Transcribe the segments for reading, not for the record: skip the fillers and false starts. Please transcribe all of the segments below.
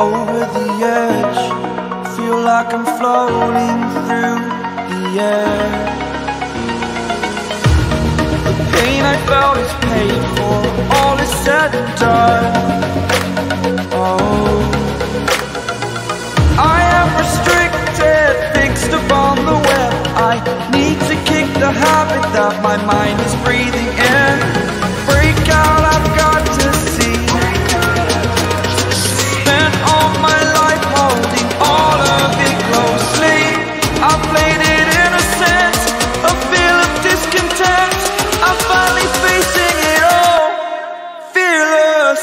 Over the edge, feel like I'm floating through the air. The pain I felt is paid for, all is said and done. Oh, I am restricted, fixed upon the web. I need to kick the habit that my mind is breathing in. Break out, I've got to see. Spent all my life holding all of it closely. I played it innocent, a feel of discontent. I'm finally facing it all, fearless.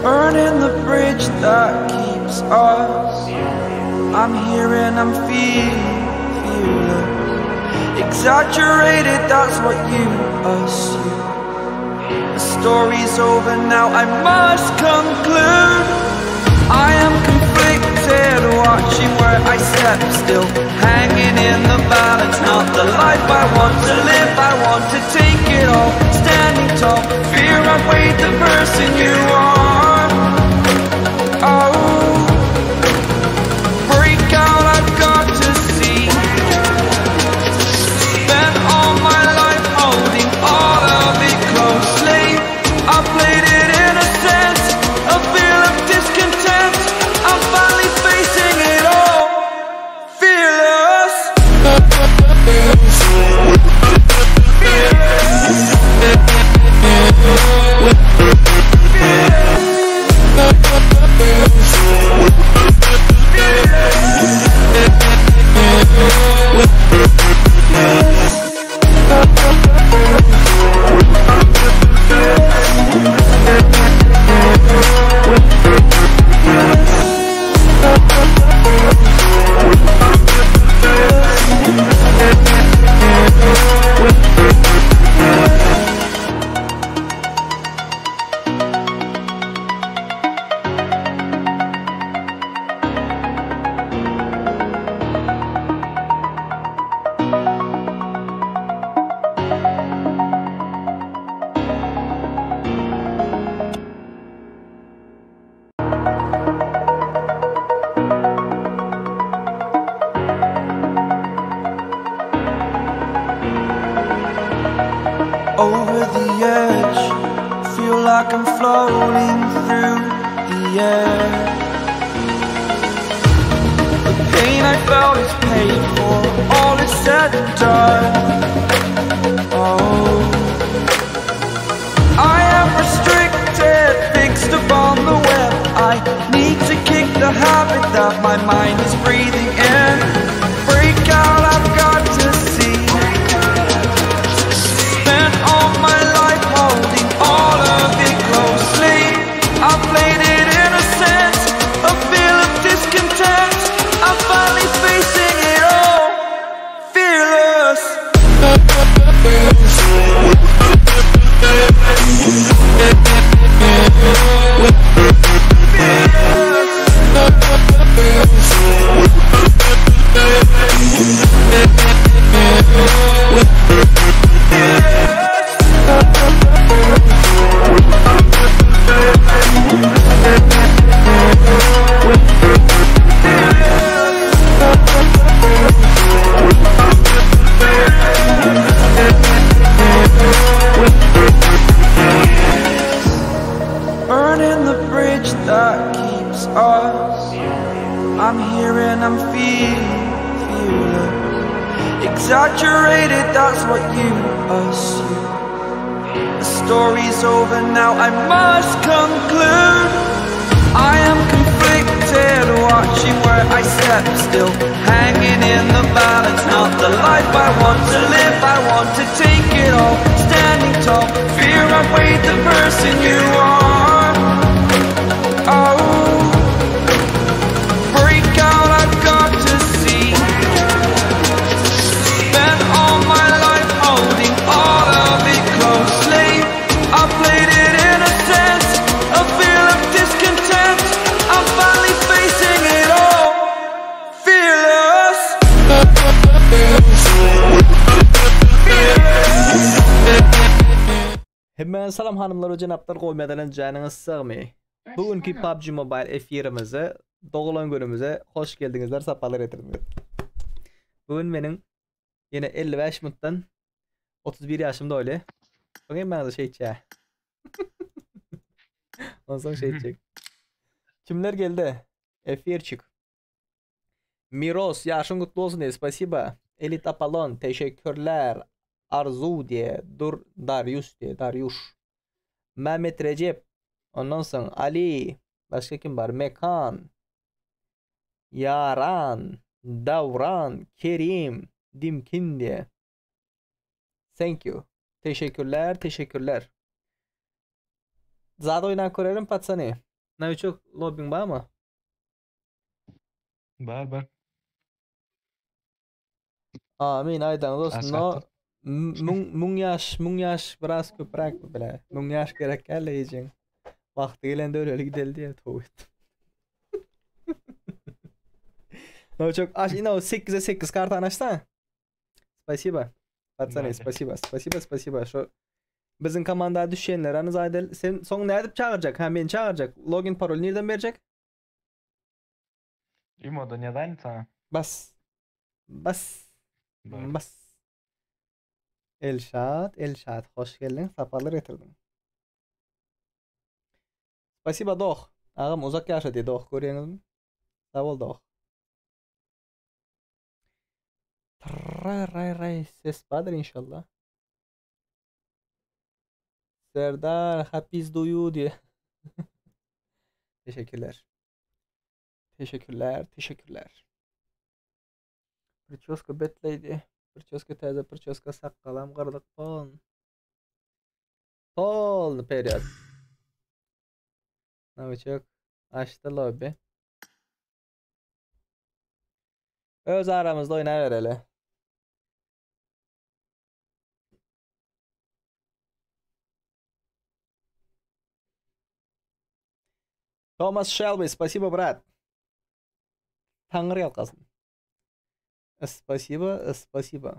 Burning the bridge that keeps us. I'm here and I'm feeling fearless. Exaggerated, that's what you assume. The story's over now, I must conclude. I am conflicted, watching where I step still, hanging in the balance. Not the life I want to live, I want to take it all. Standing tall, fear outweighed the person you are. Oh, break out, I've got to see. Spent all my life holding all of it closely. I played it innocent, a feel of discontent. I'm finally facing it all, fearless. Over the edge, feel like I'm floating through the air. The pain I felt is paid for, all is said and done. Oh, I am restricted, fixed upon the web. I need to kick the habit that my mind is breathing in. Break out, I've got to see. Spent all my life holding all of it closely. I played it innocent, a feel of discontent. I'm finally facing it all, fearless. Burning the bridge that keeps us. I'm here and I'm feeling fearless. Exaggerated, that's what you assume. The story's over now, I must conclude. I am conflicted, watching where I step still, hanging in the balance. Not the life I want to live, I want to take it all. Standing tall, fearless. the person you are. Oh, break out, I've got to see. Spent all my life holding all of it closely. I played it innocent, a feel of discontent. I'm finally facing it all, fearless. Hemmäňize salam hanymlar we jenaplar gowy medenen janyňyz sagmy. Bu günki PUBG Mobile efirimize doglan günümize hoş geldiňizler saparlar getirdiňiz. Bu gün meniň ýene 55 minutdan 31 ýaşym doly. Soň hemmäňize şeýtjä. Onsoň şeýtjek. Kimler geldi? Efirçik. Miros ýaşyň gutly bolsun diýe spasiba. Elit Apollon teşekkürler. Arzuw diýe Dur Darius diýe Dariuş. Mehmet Recep. Ondan soň Ali. Başga kim bar? Mekan. Ýaran. Dawran. Kerim. Dimkin diýe. Thank you. Teşekkürler, teşekkürler. Zat oýnap görelim patsany. Nowiçok lobbyň barmy? Bar bar. Amin aýdaňyz olsun. No müň müň ýaş, müň ýaş biraz köpräk bile. Müň ýaş gerek däl ejeň. Wagty gelende öleli gideli diýe tow et. Nowiçok aç ina 8-e 8 kartany açsana. Spasiba. Patsany, spasiba. Spasiba, spasiba. Şu biziň komanda düşenler any zaydel. Sen soň nädip çagyrjak? Ha meni çagyrjak. Login parol nirden berjek? Imodan ýazaýyn saňa. Bas. Bas. Bas. Elşat, Elşat, hoş geldiň, saparlar getirdiň. Spasiba doh. Agam uzak ýaşa diýdi doh görýäňizmi? Sag bol doh. Ray ray ses bardyr inşallah. Serdar happy do you diye. Teşekkürler. Teşekkürler, teşekkürler. Prическa betleydi. Prическa täze prическa sakgalam gyrdyk pon. Polny period. Nowiçok açdy lobby. Öz aramyzda oýnabereli. Thomas Shelby, spasibo brat. Taňry ýalkasyn. Spasibo, spasibo.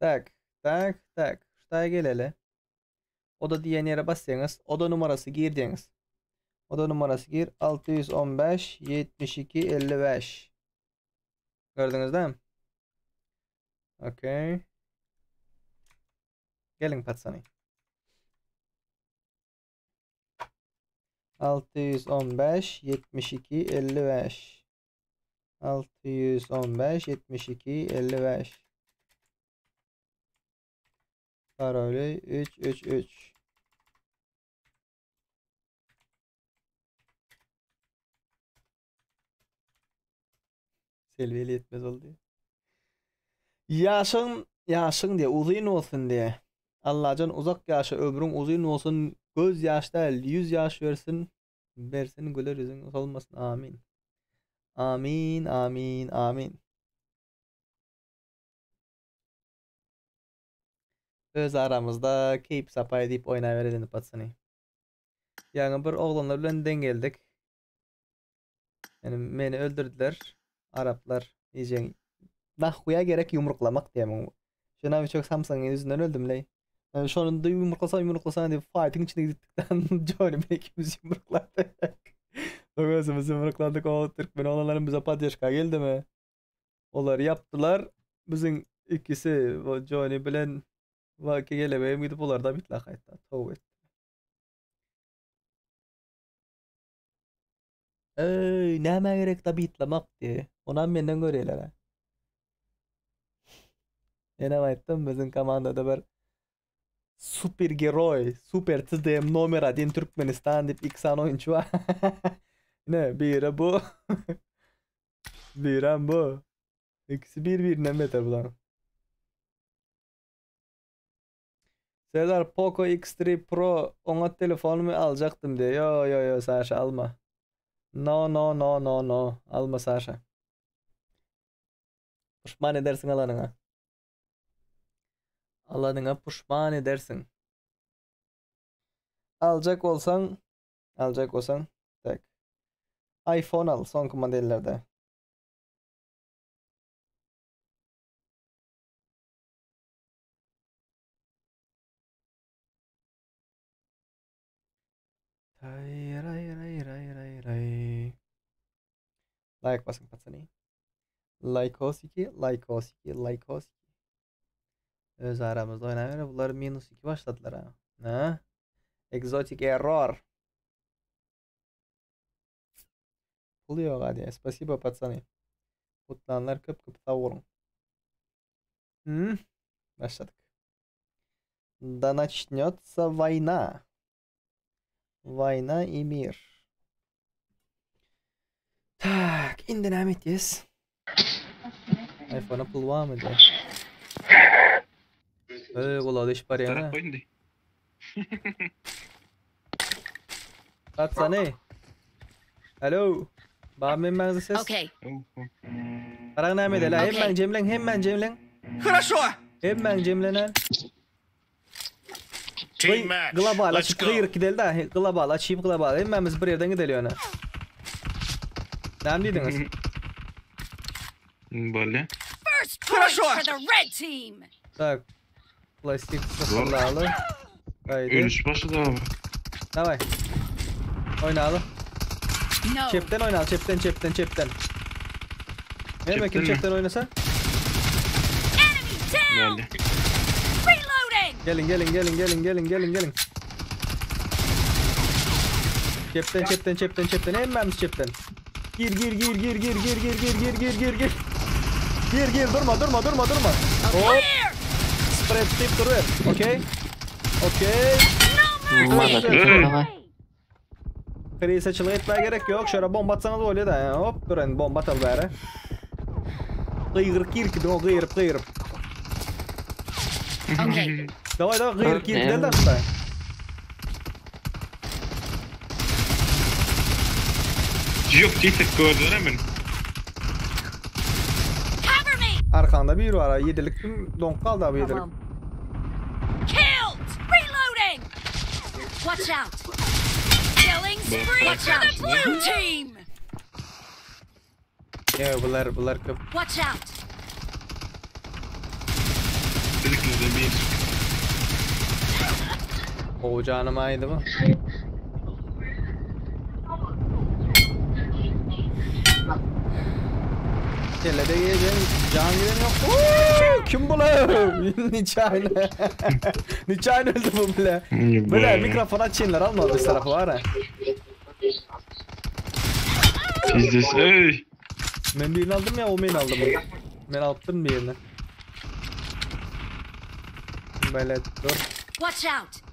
Tak, tak, tak. Ştaýa geleli. Oda diýen ýere basýaňyz, oda numarasy gir diýeňiz. Oda numarasy gir 615 72 55. Gördüňiz dämi? Okey. Geliň patsany. 615 72 55 615 72 55 Paroly 3 3 3 Selbi eli ýetmez boldy. Ýaşyň, ýaşyň diýe uzyn bolsun diýe. Allajan uzak ýaşa ömrüň uzyn bolsun göz ýaş däl ýüz ýaş bersin bersin güler ýüzüň solmasyn amin. Amin amin amin. Öz aramyzda keýp sapa edip oýnabereli indi patsany. Ýaňy bir oglanlar bilen deň geldik. Yani meni öldürdüler. Araplar diýjeň. Nahhuýa gerek ýumruklamak diýýär. Şona bir çok Samsung yüzünden öldüm leý. Yani şonunda ýumruklasa ýumruklasa diýip fighting içine gitdik. Johnny bilen ikimiz ýumrukladyk. Özümiz ýumrukladyk. O türkmen oglanlarym bize poddeşka geldimi? Olar ýapdylar. Biziň ikisi Johnny bilen Waki gelebeýim gidip olar da bitlak aýtdy. Tow etdi. Eý, nämä gerek dabitlamak diýe. Onam menden görýärler. Menem aýtdym, biziň komandada bir Super geroý, super TDM nomer 1 Türkmenistan diýip iki sany oýunçy bar. Ne, biri bu. Birem bu. İkisi bir-birinden beter bular. Serdar Poco X3 Pro oňat telefonumy aljakdym diýýär. Yo yo yo Saşa alma. No no no no no alma Saşa. Puşman edersiň alanyňa. Alanyňa puşman edersiň. Aljak bolsaň, aljak bolsaň, tak. iPhone al soňky modellerde. Ray ray ray ray ray ray. Like basyň patsany. Likeosiki, likeosiki, likeosiki. Öz aramyzda oýnaýar. Bular minus 2 başladylar ha. Ha? Exotic error. Pul ýok hadi. Spasibo patsany. Gutlanlar köp köp sag boluň. Hmm. Başladyk. Да начнется война. Война и мир. Tak, indi näme etýäs? iPhone-a pul barmy diýär. Öý, gulagy deşip barýan. Tarap goý indi. Patsany. Alo. Barmy hemmäňizde ses? Okay. Garaň näme edeli? Okay. Hemmäň jemleň, hemmäň jemleň. Хорошо! Hemmäň jemlenen. Team match. Global Let's açyp go. gyýyryp gideli da. Global açyp global. Hemmämiz bir ýerden gideli ýöne. Näme diýdiňiz? Bolýa. First point Хорошо. for the red team. Tak. Plastik sıfırlaly. Haydi. Ölüş başlady abi. Daway. Oýnaly. No. Çepden oýnaly, çepden, çepden, çepden. Näme kim Çepden mi? çepden oýnasa? Enemy down. Bolýa. Reloading. Gelin, gelin, gelin, gelin, gelin, gelin, gelin. Çepden, çepden, çepden, çepden. Hemmämiz çepden. Gir, gir, gir, gir, gir, gir, gir, gir, gir, gir, gir, gir. Gir, gir, durma, durma, durma, durma. Hop, Clear. spread diýip duruber. Okey. Okey. No mercy. Ey! Krize çylyk etmäge gerek ýok. Şöyle bomba atsaňyz bolýar da. Hop, duran bomba atal bäri. Gygyryp gir ki, o gygyryp, gygyryp. Okay. Daway, daway, gygyryp gir gideli da şurada. Yok diýsek gördüler hemen. Cover me. Arkanda bir var. Yedilik kim donk kaldı abi yedilik. Tamam. Killed. Reloading. Watch out. Killing spree for the blue team. Ya bular bular köp. Watch out. Birlikte bir. O canım aydı mı? Kellede giyeceğim. Can giden yok. Oo, kim bu lan? Niçayla. Niçayla öldü bu bile. Böyle mikrofon açınlar alma biz tarafı var ha. Pizdes. Ey! Ben birini aldım ya o beni aldı bunu. Ben aldım birini. Böyle dur. Watch out.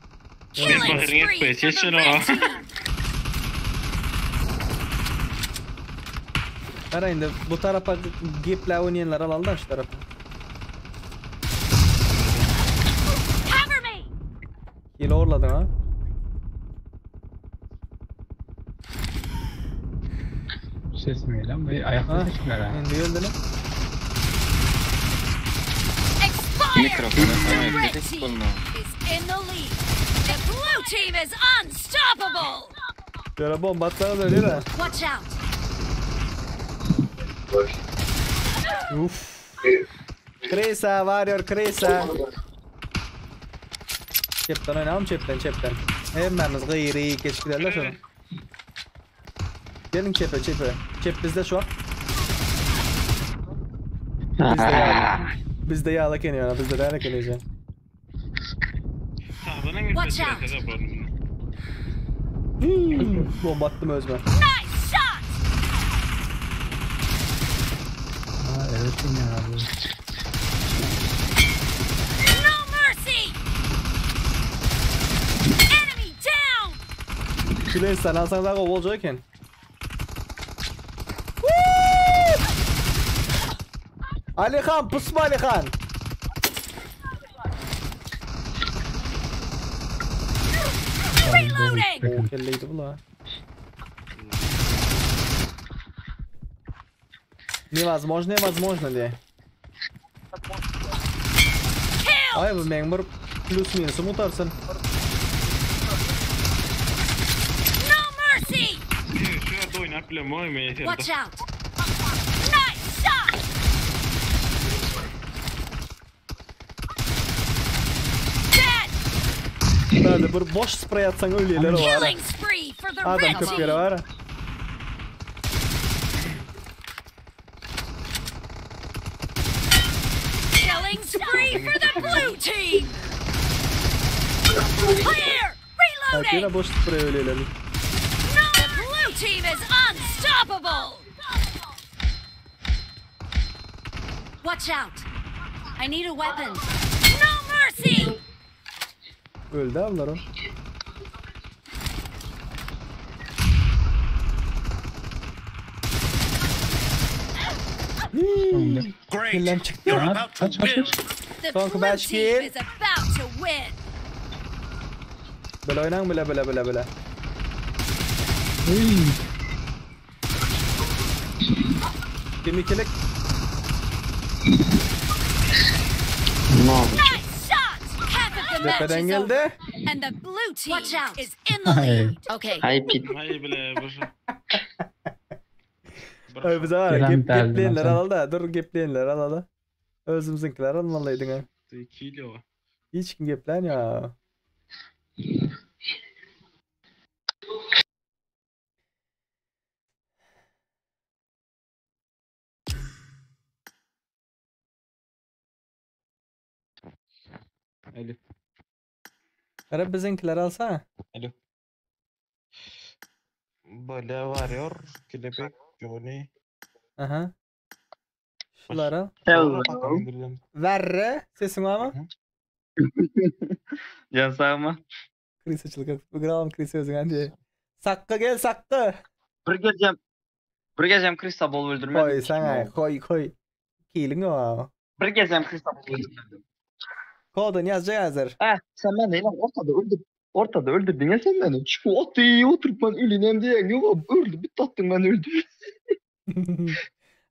Bir Killing bakırın spree etme, for the çeşen red o. team. Ara indi bu tarafa giple oynayanlar alalım da şu tarafa. Cover me. Hile orladın ha. Ses mi lan? Bu ayakta Ha. ses mi lan? Indi öldü lan. Expired. Mikrofonu The sana red ses team bulma. is in the lead. The blue team is unstoppable. Şöyle bomba atsanız öyle de. Watch out. Uf. Krisa varıyor Krisa. Çepten oynayalım çepten çepten. Hemmemiz gıyri geç giderler şunu. Gelin çepe çepe. Çep bizde şu an. Bizde yağlı. Bizde yağlı keniyor. Bizde de keniyor. Sağdan Watch bir out. kadar var bunun. Bomba attım özme. Nice shot. Ha evet ya abi. No mercy. Şüle sen alsan daha gowy boljak eken. Alihan pusma Alihan. Reloading! O kelleydi bu la. Невозможно, невозможно diye. Kill! Ay bu meň bir plus minusum utarsyn. No mercy! Şu ýerde oýnap bilen moý men Watch out! Nice shot! Dead! Hadi bir boş sprey atsan ölýärler o ara. Killing spree for the Adam red köp team! ýere var. Killing spree for the blue team! Clear! Bak Reloading! yine boş sprey ölýärler. No! The blue team is unstoppable! Watch out! I need a weapon. No mercy! Öldü ablar o. Great. Kellem çykdy. You're about to Kaç kaç win. kaç. The Son blue baş team kill. is about to win. Bile oynaň bile bile bile bile. Uy. Kim ikilik? Nice shot! Half of the match Tepeden is geldi. over. And the blue team Watch out. is in the Ay. lead. Okay. Hay pit. Hay bile bir. Ay bize var. Gelen Gep, derdim gepleýänler Hasan. al da. Dur gepleýänler al da. Özümüzünkiler almalydyň ha. Kilo. Hiç kim geplän ya. Alo. Gara bizinkiler alsa. Alo. Bale varıyor. Kelebek, Johnny. Aha. Şular al. Hello. Verre. Sesin var mı? Can sağ mı? Kriz açılık. Bu gram kriz özüň hadi. Sakka gel sakka. Bir gecem bir gecem Krista bol öldürmedim. Koy sana koy koy. Kilin o. Bir gecem Krista bol öldürmedim. Kodun yazacak hazır. Eh sen beni lan ortada öldür. Ortada öldürdün ya sen beni. Şu atı oturup ben ölünem diye. Yok öldü bir tattın ben öldüm.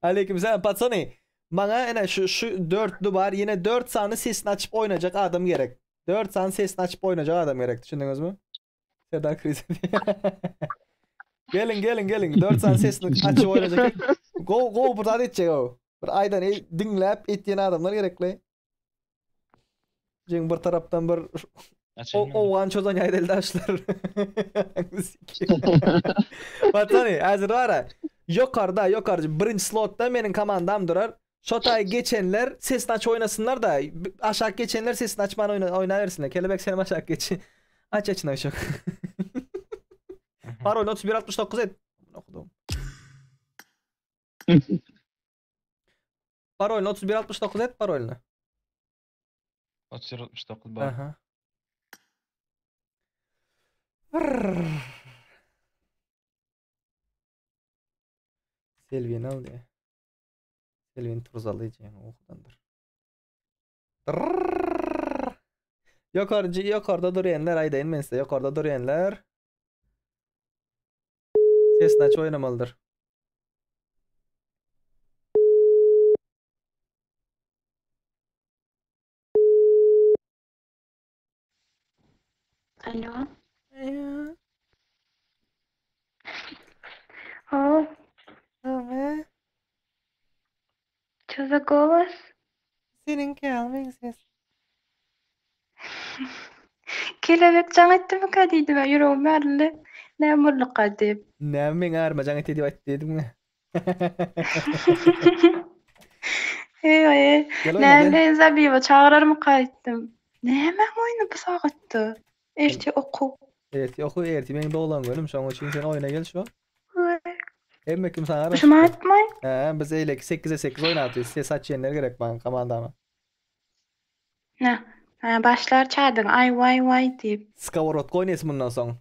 Aleyküm selam patsany. Bana ene şu şu dörtlü var. Yine 4 sany sesini açıp oynayacak adam gerek. 4 sany sesini açıp oynayacak adam gerek. Düşündünüz mü? Serdar krizi. gelin gelin gelin. 4 sany sesini açıp oynayacak. Go go burada edecek o. Bir aydan dinläp etýän adamlar gerekli. Jeň bir tarapdan bir o owan çozan ýaýdel daşlar. Patsany, hazır var ha. Yukarıda, yukarıda birinci slotda meniň komandam durar. Şotay geçenler sesini aç oynasınlar da aşağı geçenler sesini açman oyna, oynaversinler. Kelebek senim aşağı geç. Aç açın aşağı. Parol 3169 et. Okudum. Parol 3169 et parolunu. 3169 bar. Aha. Vrrr. Selvin al diye. Selvin turzalayacağım okudandır. Yukarıcı yukarıda duranlar aydayın men size. Yukarıda duranlar sesini aç oynamalıdır. Alo. Ya. О, Ama что за голос? seninki almayın ses. Kelebek jaň etdimika diýdim, ýüregim ýaryldy. Näme bolduka diýip. Ne men arma jaň etdi diýip aýtdy dedim. Eý, Gel oyna gel. näme Zabiba çagyrarmyka aýtdym. Näme oýny bu sagatda? Erte okuw. Erti oku erti men doglan günüm şoň üçin sen oyna gel şu. Hemme kim sana Şumy aýtmaý? He biz eýleki 8'e 8 oýnatyz. Ses açýanlar gerek bana komandama. Ne? Ha, başlar çadyň ay vay vay diýip. Skovorod oýnaýsyn bundan soň.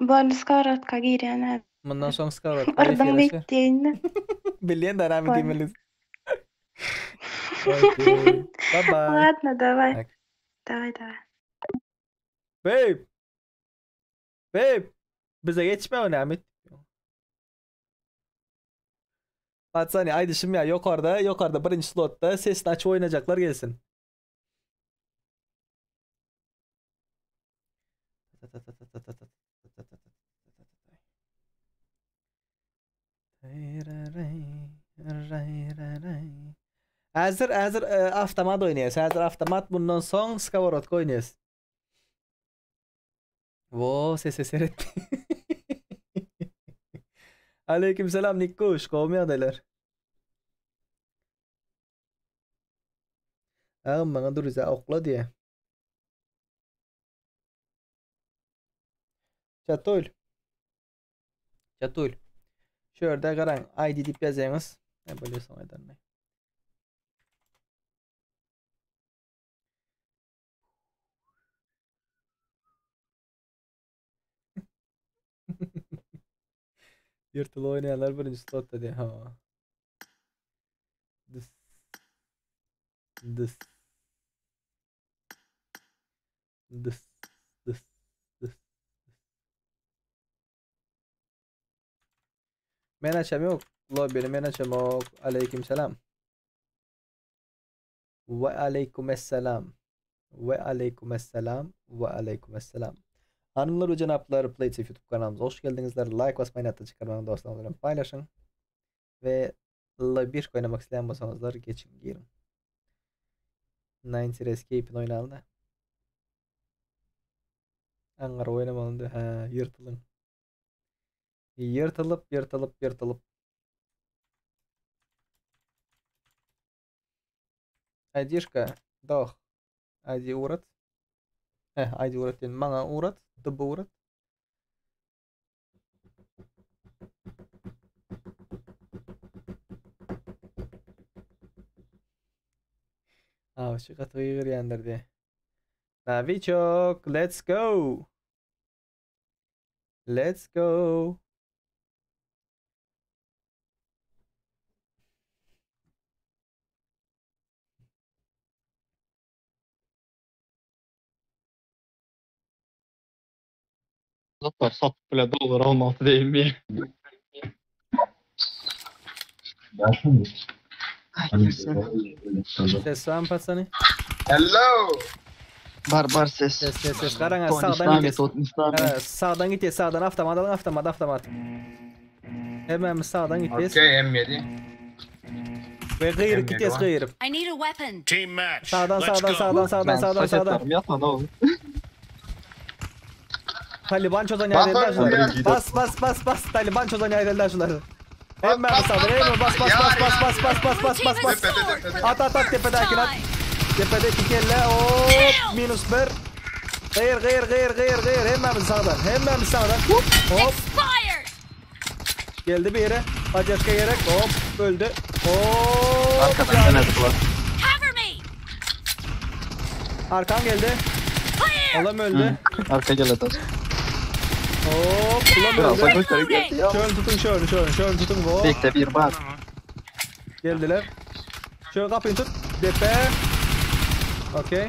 Boldy skowrodka girýän häzir. Mundan soň skowrodka Yrdyň efire çy. diýip indi. Bilýän da näme Boldy. diýmeli. Okey. Bye bye. Ladno daway. Tak. Daway daway. Babe. Babe. Bize geçme o näme? Patsany aýdyşym ýa ýokarda, ýokarda birinji slotda sesini açyp oýnajaklar gelsin. Häzir, häzir e, avtomat oýnaýas. Häzir avtomat bundan soň skoworotka oýnaýas. Wo, sese seret. Aleyküm selam Nikkuş, gowmy ýagdaýlar? Agam maňa druziýa okla diýe. Çatul. Çatul. Şu ýerde garaň ID diýip ýazýaňyz. Ne bolýarsyň aýdanmy? Ýyrtyly oýnaýanlar birinji slotda diýe. Ha. Dis. Dis. Dis. Dis. Dis. Men açam ýok. Lobbyny men açamok. Aleyküm selam. We aleýkumessalam. We aleýkumessalam. We aleýkumessalam. Hanymlar we jenaplar, PlaySafe YouTube kanalymyza hoş geldiňizler. Like basmaýy ýatdan çykarmaň, dostlaryňyz bilen paýlaşyň. We L1 oýnamak isleýän bolsaňyzlar geçiň giriň. Nine Series Escape-ini oýnalyň. Aňňar oýnamalydy. Hä, ýyrtylyň. Ýyrtylyp, ýyrtylyp, ýyrtylyp. ID-şka, doh. ID ugrat. Heh, ID ugrat diýen. Maňa ugrat, DB ugrat. Awçy gaty gygyrýandyr diýe. Nawiçok, let's go. Let's go. Zatlar satyp bile dolar almasy değil mi? Ses var mı patsany? Hello. Bar bar ses. Ses ses ses. Garaňa Tony sagdan Islami, gitýäs. Tony Islami. Gara, Sagdan gitýäs, sagdan avtomat alyň, avtomat, avtomat. Hemen sagdan gitýäs. Okey M7. We gyýyryp M7 gitýäs var. gyýyryp. I need a weapon. Team match. Sagdan Let's sagdan go. sagdan sagdan Ben sagdan saç sagdan. etlerim yatma ne oğlum. Taliban çozan Bas ýerden oğlum şuları. ya. Bas bas bas bas Taliban çozan yerden şuları. Hemen Bas, bas, sağdan bas, hemen bas bas Yar, bas bas yar, bas bas bas Blue bas team bas has bas. Tepe, scored tepe, for tepe. the At at at first tepedäkini at. time. Tepedeki kelle hop minus 1. Gyýyr gyýyr gyýyr gyýyr gyýyr hemmämiz sagdan. Hemmämiz sagdan. Hop Expired. geldi biri. Poddeşka gerek. Hop öldü. Hop. Arkadan gene dıklar. Cover me. Arkan geldi. Clear. Olam öldü. Arka gel eder. Hop ulam Biraz öldü. da yukarı geldi ya. Şöyle tutun şöyle şöyle şöyle tutun. Hop. Bekle bir bak. Geldiler. Şöyle kapıyı tut. Depe. Okey.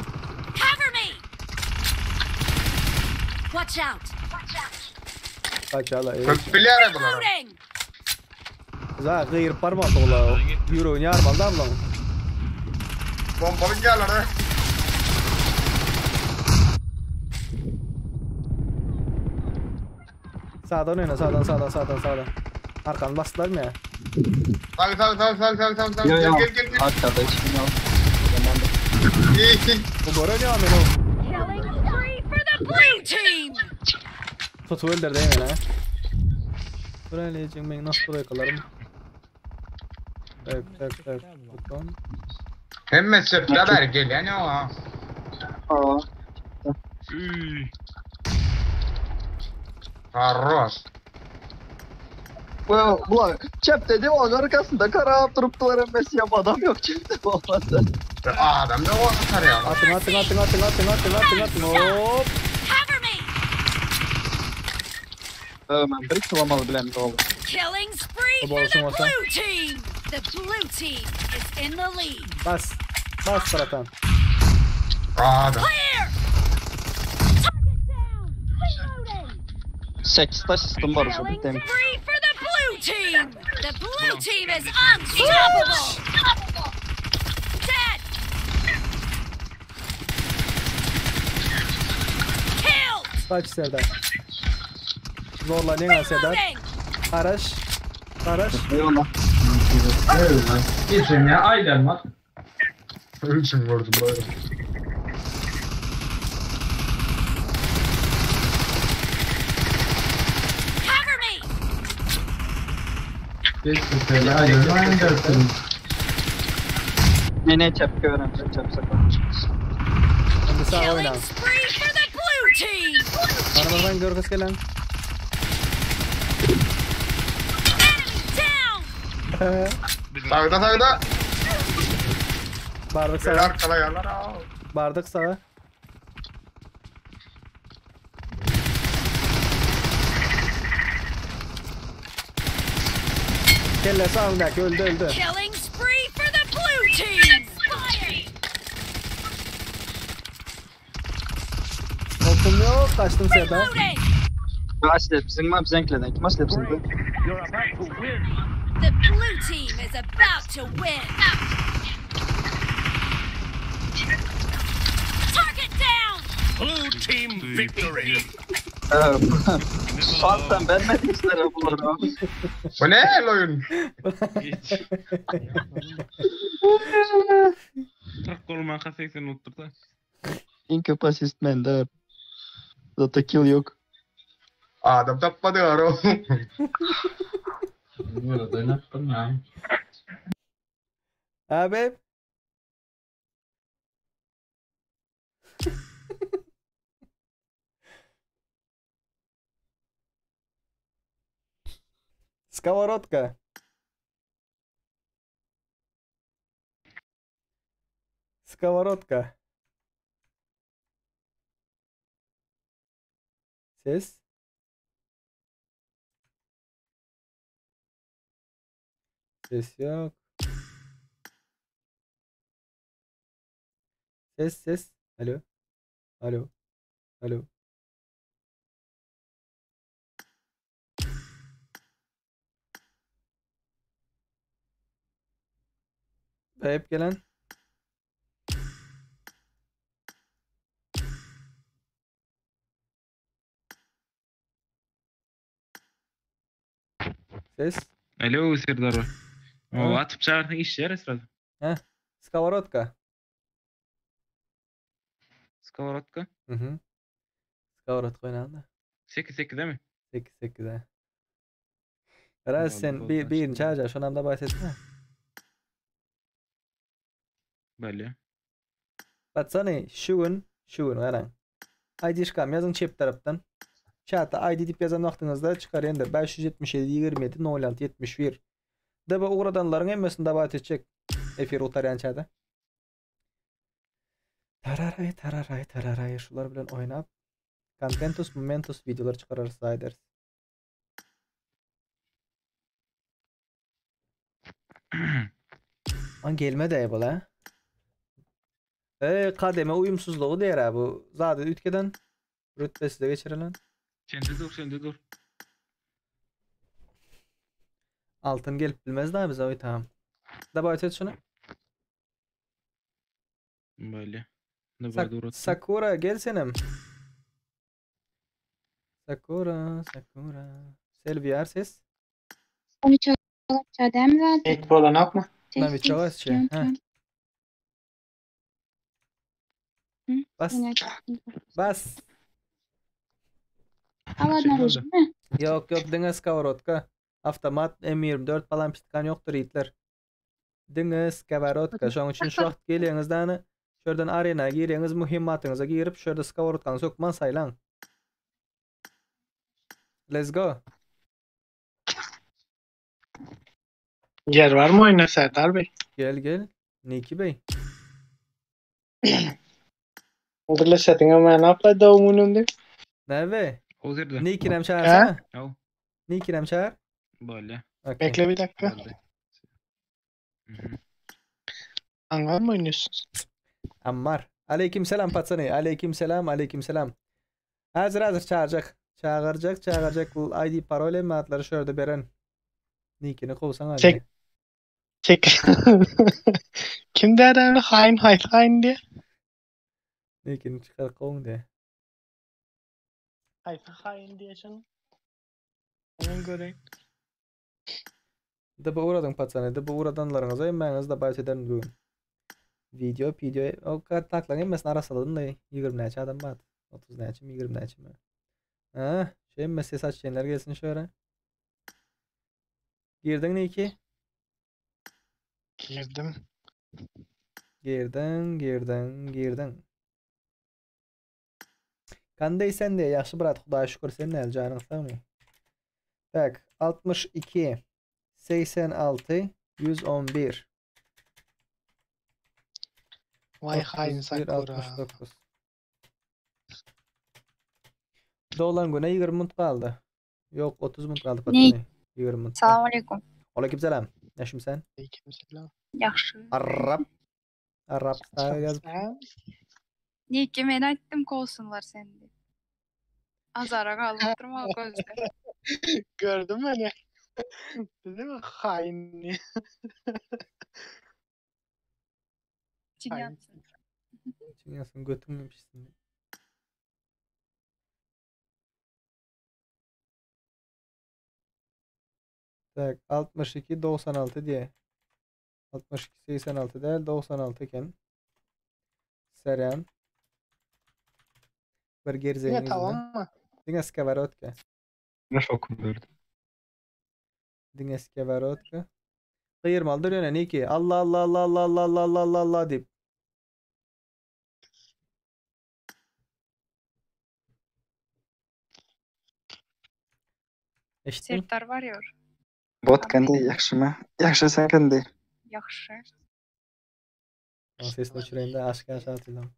Cover me. Watch out. Kaç ala. Evet. Köp bilyar bular. Reloading. Za gıyır parmağı ola. Yüreğini yarmalı da ablam. Bombalı geldiler. Sağdan oyna sağdan sağdan sağdan sağdan. Arkanı bastılar mı ya? Sağ sağ sağ sağ sağ sağ sağ. Yo Gel yo. gel gel gel. Arkada hiç yok. İyi. Bu gol oynuyor amına. Killing spree for the blue team. Tutu öldürdü hemen ha. Buraya leyeceğim ben nasıl buraya kalarım? Tak tak tak. Buton. Hemme sırtla ber gel yani o. Aa. Üy. Harros. Bu ulan çep dedi onun arkasında kara durupdular emmesi yap adam yok çepte olmasa. Adam da o atar ya. Atın atın atın atın atın atın atın atın. Hop. Cover me. Ben bir kilamaly bilen oldu. Killing spree Bu for the bolşuň bolsa. blue team. The blue team is in the lead. Bas. Bas bratan. Adam. Clear. Target down. Reloading. 8 asistim var şu Killing bitim. spree for the blue team. The blue team is unstoppable. Dead. Killed. Kaç Serdar. Zorlanıyorsun Serdar. Reloading. Araş. Araş. Eyvallah. Geçin ya ailem var. Ölçüm vurdum böyle. Cover me. Geçin söyle ailem var. Dersin. Ne ne çepke veren çep sakın. Şimdi sağ oyna. Killing spree for the blue team. Bana buradan görgüs gelen. Enemy down. Sağda sağda. Bardık Böyle sağa. arkalayanlar. Aa. Bardık sağa. Kelle sağındaki öldü öldü. Killing spree for the blue team. Expired. Okum yok kaçtım Serdar. Reloading. Başla mi zenkle kim başla The blue team is about to win. Target down. Blue team victory. Şahsen ben mi işlere bulurum? Bu ne el oyun? Geç. Tak koluma 80 unuttur da. En köp asist bende. Zaten kill yok. Adam tapmadı aro. Burada oynattım ya. Abi. Сковородка. Сковородка. Ses. Ses yok. Ses ses. Alo. Alo. Alo. Hep gelen. Ses. Alo Serdar. Ha? O atıp çağırdın iş yer esrada. Heh. Skavorodka. Skavorodka. Hı hı. Skavorodka oynandı. 8 8 değil mi? 8 8 he. Raz sen bir birini çağıracaksın. Şundan da bahsetsene. Böyle. Batsana şu gün şu gün garan. ID şkam yazın çep taraftan. Çata ID dip yazan wagtyňyzda çykar ender 577 27 06 71. Debe ugradanlaryň hemmesini dabat etjek. Efir utaryan çada. Tararay tararay tararay şular bilen oynap Contentus Momentus videolar çykararys ederiz. An gelme de bul ha. Ey kademe uyumsuzluğu diýer ha bu. Zady ütkeden rütbesi de geçirilen. Sende dur sende dur. Altın gelip bilmez daha bize oy tamam. Dabat et şunu. Böyle. Ne Sak var dur. Sakura gel senem. Sakura, Sakura. Selviyar ses. Et bolan akma. Naviçovaçı. Ha. Bas. Bas. Yok yok diňe skовородка. Avtomat M24 falan piştkan yoktur yiğitler. Diňe skовородка. Şoň üçin şu wagt gelýäňizden şurdan arena girýäňiz muhimmatyňyza girip şurada skовородkany sökman saylan. Let's go. Yer var mı oyuna Serdar Bey? Gel gel. Niki Bey. Birleşetin ama ne yapaydı o munun Neve? O zerde. Nikinem çağırsana. Haw. Nikinem çağır. Bolýa. Okey. Bekle bir dakika. Boldy. Mhm. Hangar mı oynuyorsunuz? Ammar. Aleyküm selam patsany. Aleyküm selam, aleyküm selam. Hazır hazır çağıracak. Çağıracak, çağıracak. Bu ID parol emme atlary şu ýerde beren. Nikini kowsaň hadi. Çek. Çek. Kim der öyle hain hain hain diye? Nikini çykar kowuň diye. Hain hain diye canım. Hemen göreyim. Dıby ugradyň patsany. Dıby ugradanlaryňyza hemmäňizi dabawit ederin bu gün. Video, video, o kontaktlaryň hemmesini arassaladym da 20 näçe adam bar. 30 näçemi, 20 näçemi. Ha, şu hemme ses açýanlar gelsin şöyle. Girdiň Niki? Girdim. Girdiň, girdiň, girdiň. Kanday sen diye ýagşy brat, Hudaýa şükür sen näl janyň sagmy? Tak, 62 86 111 Vay hain 31 Sakura. 69 Doglan güne 20 minut galdy. Ýok, 30 minut galdy Ne? patrony. 20 minut. Salam aleyküm. Aleyküm selam. Näşim sen? Aleykümselam. Yaxşı. Arap. Arap style ýazyp. Sen? Niki men aýtdym kowsunlar seni diýip. Azara galyp durma gözde. Gördün mü hani? Dedim mi hain diye. İçin Hain. yansın. İçin yansın götüm pişsin. Tak 62 96 diye. 62 86 değil 96 iken. Seren. Bir gerzeğin Yine tamam yüzünden. mı? Diňe skavarotka. Ne şokum gördüm. Diňe skavarotka. Gyrmalydyr ýöne Niki. Allah Allah Allah Allah Allah Allah Allah Allah Allah diýip. Eşitdin? Serdar varıyor. Bot kendi yaxşı mı? Yaxşı sen kendi. Yaxşı. Oň sesini öçüreýin de aşk aşağı atylam.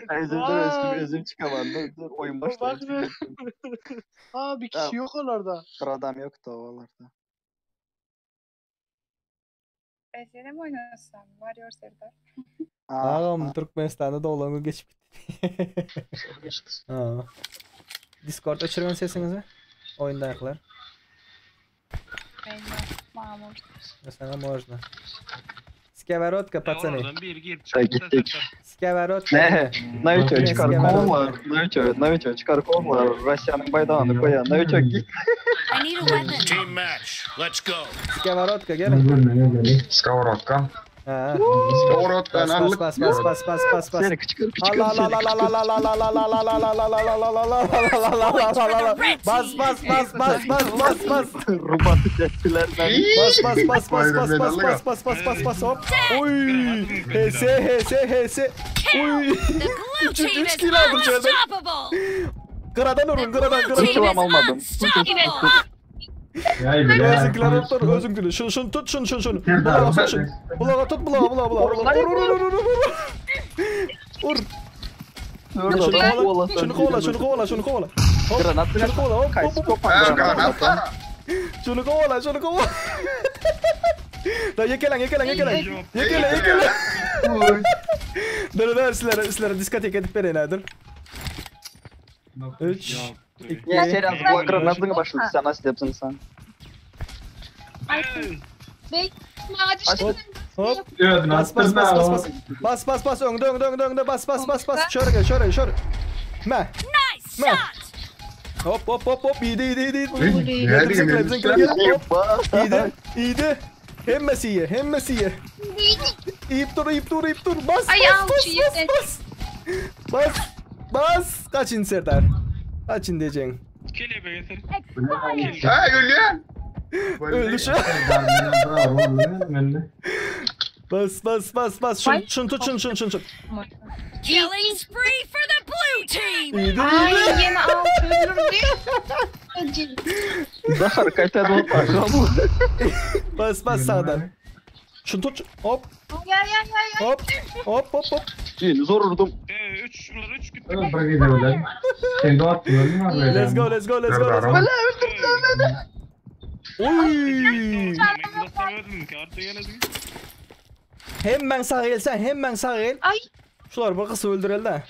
Ay, dur dur özüm, özüm çıkamadım. Dur dur oyun Bak başlayınca. be. Aa bir kişi yok oralarda. Bir adam yoktu oralarda. Ben seni mi oynasam? Varıyor Serdar. Agam Türkmenistanda doglan gün geçip gitdi. Ha. Discord öçürgen sesiňizi. Oýundakylar. Ben yok. Mamur. Sana можно. Skavarotka pацаны. Oradan bir girip Ay, çıktı da gittik. Serdar. Skavarotka. Ne? Naviço Ne? çıkar kovlar. Naviço, Naviço çıkar kovlar. Rusya'nın baydağını koyan. Naviço git. I need a weapon. Team match. Let's go. Skavarotka gelin. Skavrotka. Ha. Skavrotka Bas bas bas bas bas bas bas bas. Seni küçük küçük Allah Allah Allah Allah Allah Allah Allah Allah Allah Allah Allah Allah Allah Allah Allah Allah Allah Allah Bas bas bas bas bas bas bas. Rubatı kestiler beni. Bas bas bas bas bas bas bas bas bas bas bas hop. Oy. HS HS HS. Oy. The blue Üç- team üç is kill aldım şöyle. unstoppable. Kıradan urun kıradan Blue kıradan. team is almadım. unstoppable. Özünküler tut özünküler. Şunu şunu tut şunu şunu şunu. Bulağa tut şunu. Bulağa tut bulağa bulağa bulağa. Vur vur vur vur vur vur. Vur. Dur Şunu da kovala, şunu kovala, şunu kovala, şunu kovala. Hop, Granat şunu kovala, hop, hop, hop. Granat. Şunu kovala, şunu kovala. Da ýekelen, ýekelen, ýekelen. Ýekelen, ýekelen. Dur, dur, sizlere, sizlere diskotek edip bereýin häzir. 3 2 Ya Seren bu granatını başladı sen nasıl yapsın sen? Hop, hop. Bas bas bas bas bas. Bas bas bas öňde öňde öňde öňde bas bas bas bas. Şöyle gel, şöyle şöyle. Me. Nice Me. shot. Hop hop hop hop. İyiydi iyiydi iyiydi. Nerede Bizimkiler bizimkiler gel. Hop. İyiydi. İyiydi. Hemmesi iyi. Hemmesi iyi. İyip dur, iyip dur, iyip dur. Bas, Ay, bas, al, bas, şu bas, yedi. bas. Bas. Bas. Kaçın Serdar. Kaçın diyeceksin. Kelebe getir. Ha ölüyor. Öldü şu. Bas bas bas bas. Şunu, şunu tut şunu şunu şunu. şunu. Killing spree for the blue team. İyiydi Ay iyiydi. yine altı öldürdü. Zahar kayta doğru parçalı. Bas bas sağdan. Şunu tut. Hop Ya ya ya ya. hop hop hop hop. Zor vurdum. 3 bular 3 gitti. Bir gide bilen. Sen de attın öldün mü? Let's go let's go let's go let's go. Bela öldürdüler beni. Oy! Öldüm ki artık geledim. Hemen sağ gel sen hemen sağ gel. Ay. Şular bir kısa öldürel de.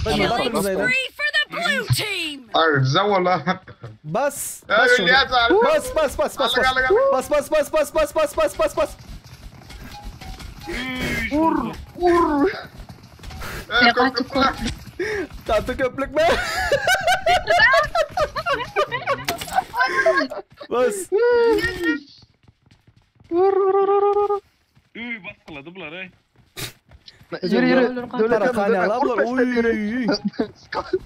Killing spree for the blue team. Ay zavalla. Bas. Ay, Bas şunu. ölüyor zaten. Bas bas bas bas bas. Aldık, aldık, aldık. Bas bas bas bas bas bas bas bas bas. Vur vur. Ee, köprü. Tatlı köplük be. Bas. Vur vur vur vur vur. Üy baskıladı bular ey. Yürü yürü. Para kaynağı la bular. Oy.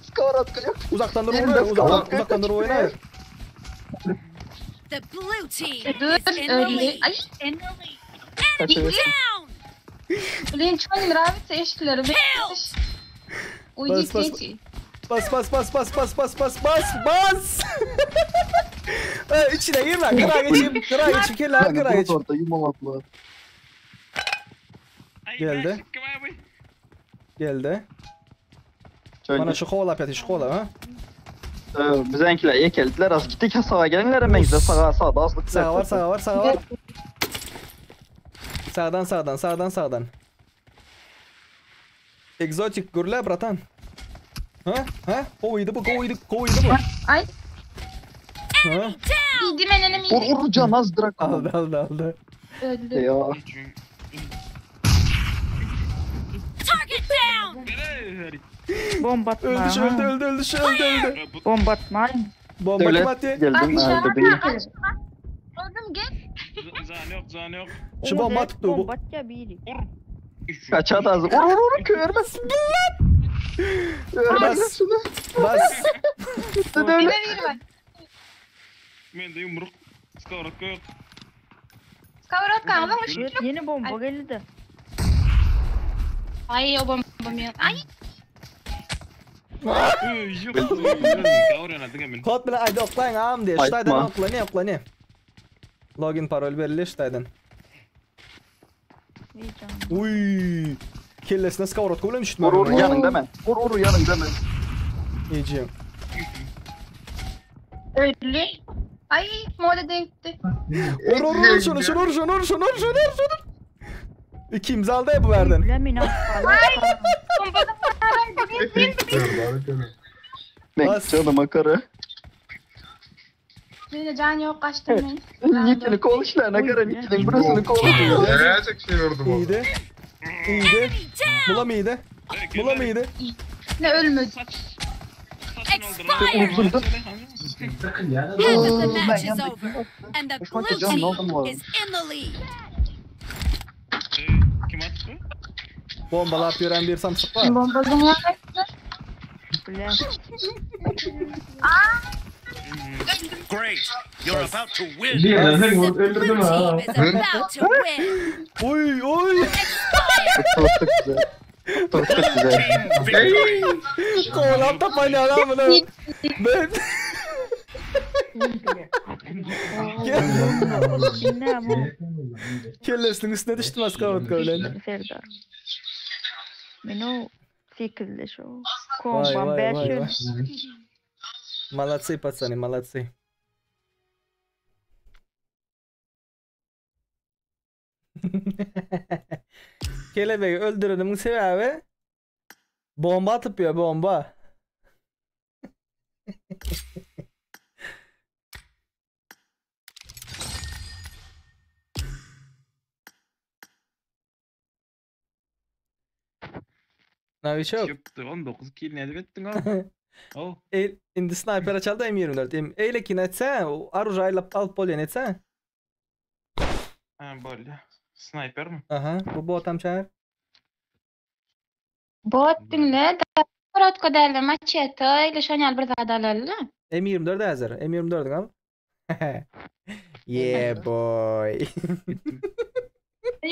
Skor yok. Uzaktan dur Yerinde oyna. Uzaktan, skor. uzaktan dur oyna. The blue team Dur is in the öldü. lead. Ay. Enemy down. Блин, что не нравится, eşitleri. Bas bas. Bas bas bas bas bas bas bas bas bas. Ha, içine girme. Kıra geçeyim. Kıra geçeyim. Kirler kıra Yani geç. orada yumalatlar. Geldi. Geldi. Bana şu kovala peti şu kovala ha. Bizimkiler iyi geldiler. Az gittik sağa gelenler hemen gitti. Sağa sağda azlık. Sağa var sağa var sağa var. Sağdan sağdan sağdan sağdan. Exotic gürle bratan. Ha ha kovuydu bu kovuydu kovuydu bu. Ay. Ha? Yedim enemi Vur vur can az drak. Aldı aldı aldı. Öldü. Ya. Target down. Bomba atma. Öldü şu öldü öldü öldü şu öldü öldü. Bomba atmayın. Bomba kim Devlet attı? geldim öldürdüm. Öldüm gel. Can yok can yok. Şu bomba tuttu bu. Bomba at ya biri. Kaçar az. Vur vur vur körmez. Bas. Bas. Devlet. Yine bir var. Men de yumruk. Skor yok. Skavrotka aldın mı? Evet, yeni bomba geldi de. Ay o bomba mı? Ay. Üy yok. Kavran hemen. Kod bilen ayda oklayın ağam diye. Aytma. Şutaydan okla ne okla ne. Login parol belli şutaydan. İyi canım. Uy. Kellesine skavrotka bilen düştüm. Vur vur yanında men. Vur vur yanında men. Yiyeceğim. Öldü. Ay moda değdi. Vur vur vur şunu şunu vur şunu vur şunu vur şunu vur şunu. İki imza aldı ya bu verden. Bilemin Bomba da var. Ben Bas. canıma kara. Yine can yok kaçtım ben. Nikini kol işlerine kara Nikinin burasını kol. Gelecek şey vurdum onu. İyiydi. İyiydi. Bula mıydı? Bula mıydı? Ne ölmedi. Expired. Uzundu. Half of the match is over, and the Hoşuma blue gidiyor, ne oldu team bu arada? is in the lead. Kim attı? Bombalap ýören bir samsyk bar. Bomba dünya. Bilen. Great. You're about to win. Bir The blue öldürdüm ha. team is about to win. Oy oy. Çok güzel. Çok güzel. Team victory. Kovalap tapany adam bunu. Ben Ne bu? kellesinin üstüne düştüm az kavratka bilen. Serdar. Men o 8'de şu. Vay Komban vay vay vay. 5 Молодцы, пацаны, молодцы. Kelebeği öldürenimin sebebi bomba atıp ya bomba. Naviçok. Çıktı 19 kill ne ettin ha? Oh. El, indi sniper açaldı M24. M, eyle ki netse, arujayla al polyen etse. Ha böyle. Sniper mi? Aha, bu botam çağır. Bot dinle. Skavrotka derler maçete ile şanyal bir zadalarla. M24 hazır. M24 al. Yeah boy.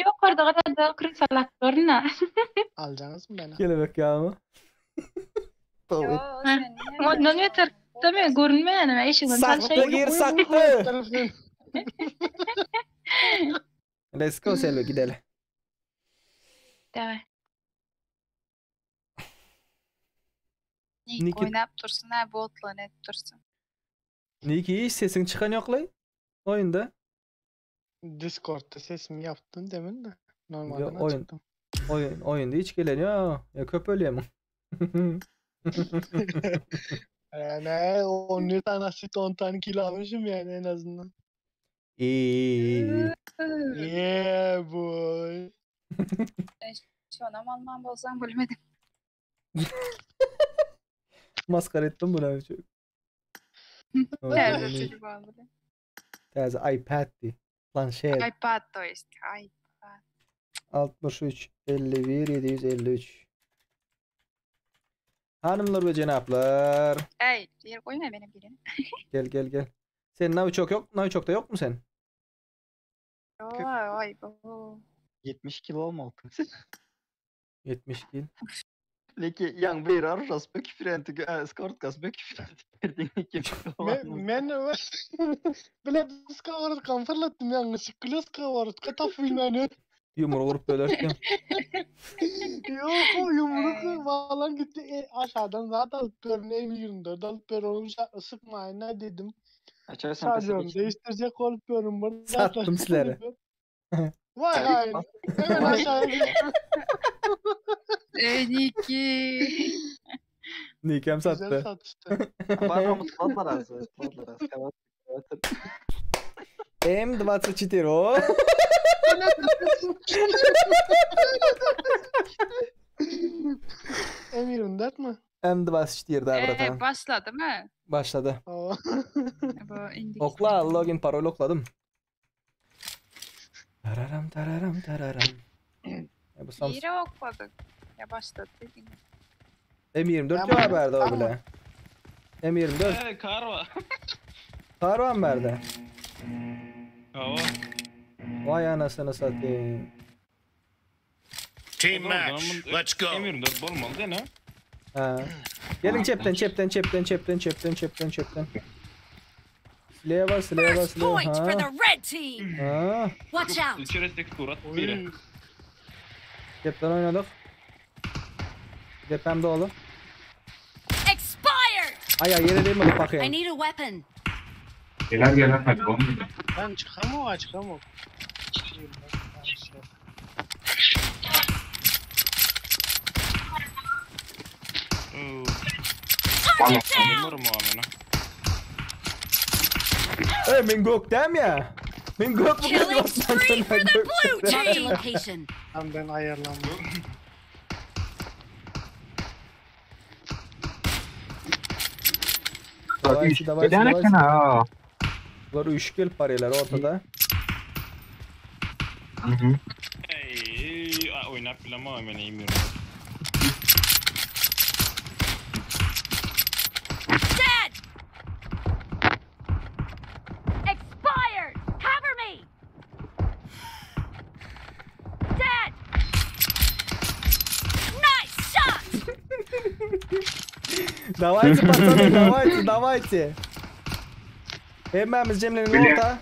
Yok orada da kırsalaklarına. Alacaksınız mı beni? Kelebek ya mı? Ondan yeter. Tabii görünmeyen ama eşiğin Saklı gir saklı. Let's go Selvi gidelim. Tamam. Nik oýnap dursun ha botlan edip dursun. Niki hiç sesiň çykan ýoklaý oýunda. Discordda sesimi ýapdym demin de. Normalden Normalden oýun açypdym. oýun oýunda hiç gelen ýok. Ýa köp ölýämiň. Yani 11 tane asist 10 tane kill almışım yani en azından. İyi iyi iyi. Yeah boy. Ben şonam alman bolsam bilmedim. Maskara etdim bunu çok. Täze telefon bilen. Täze iPad'di. Planşet. iPad to есть. iPad. 63 51 753. Hanımlar ve cenaplar. Ey, ýer goýma benim birini. Gel gel gel. Sen Navichok yok, Navichok'ta yok mu sen? Oy, oy, bu. 70 kilo olmalı. 70 kil. Leki yang bir arjas bök frenti skortkas bök frenti kim Men bile skavarat kan fırlattım yanlışlıkla skavarat kataf bilmem Yumruğu vurup bölerken. Yok o yumruk falan gitti e, aşağıdan zaten alıp görün M24 alıp gör onu sıkma ne dedim. Açarsan pes Şarjörümü geçtim. değiştirecek olup görün bunu. Sattım sizlere. Vay hain. Hemen aşağıya gitti. Ey Niki. Nikem Güzel sattı. satıştı. Var mı tutmadılar az. Tutmadılar az. Kavat. M24 o. M24 mi? M24 da Ee, bratan. başladı mı? Başladı. Aa. Bu indi. Okla login parol okladım. Tararam tararam tararam. Ya bu Samsung Yere okladık. Ya başladı dedin. M24 Tamam. yok verdi o bile. M24 Ee, kar var. Karvan verdi. Ja. Vay anasını satayım. Team match. Let's go. M24 bolmaly değil mi? Ha. Gelin çepten çepten çepten çepten çepten çepten çepten. Sileye bas sileye bas First sileye. point for the Ha. red team. Ha. Watch out. İçerisindeki surat biri. Cepten oynadık. Depem dolu. Expired. Ay ay yere değmedi I bakayım. need a weapon. Gelen gelen hadi olmuyor. Ben çıkamam çıkamam. Target down. Alırım o amına. Ey men gökdem ya. Men gök bu Killing spree for the blue team. Marked a location. Tam ben ayarlandım. Davayçı davayçı Gelen davayçı. ha. Bunlar üç gelip barýarlar ortada. Hı hı. Ey, oynap bilemem ben M24. Dead. Expired. Cover me. Dead. Nice shot. Давайте, пацаны, давайте, давайте. Hemmämiz jemlenin orta.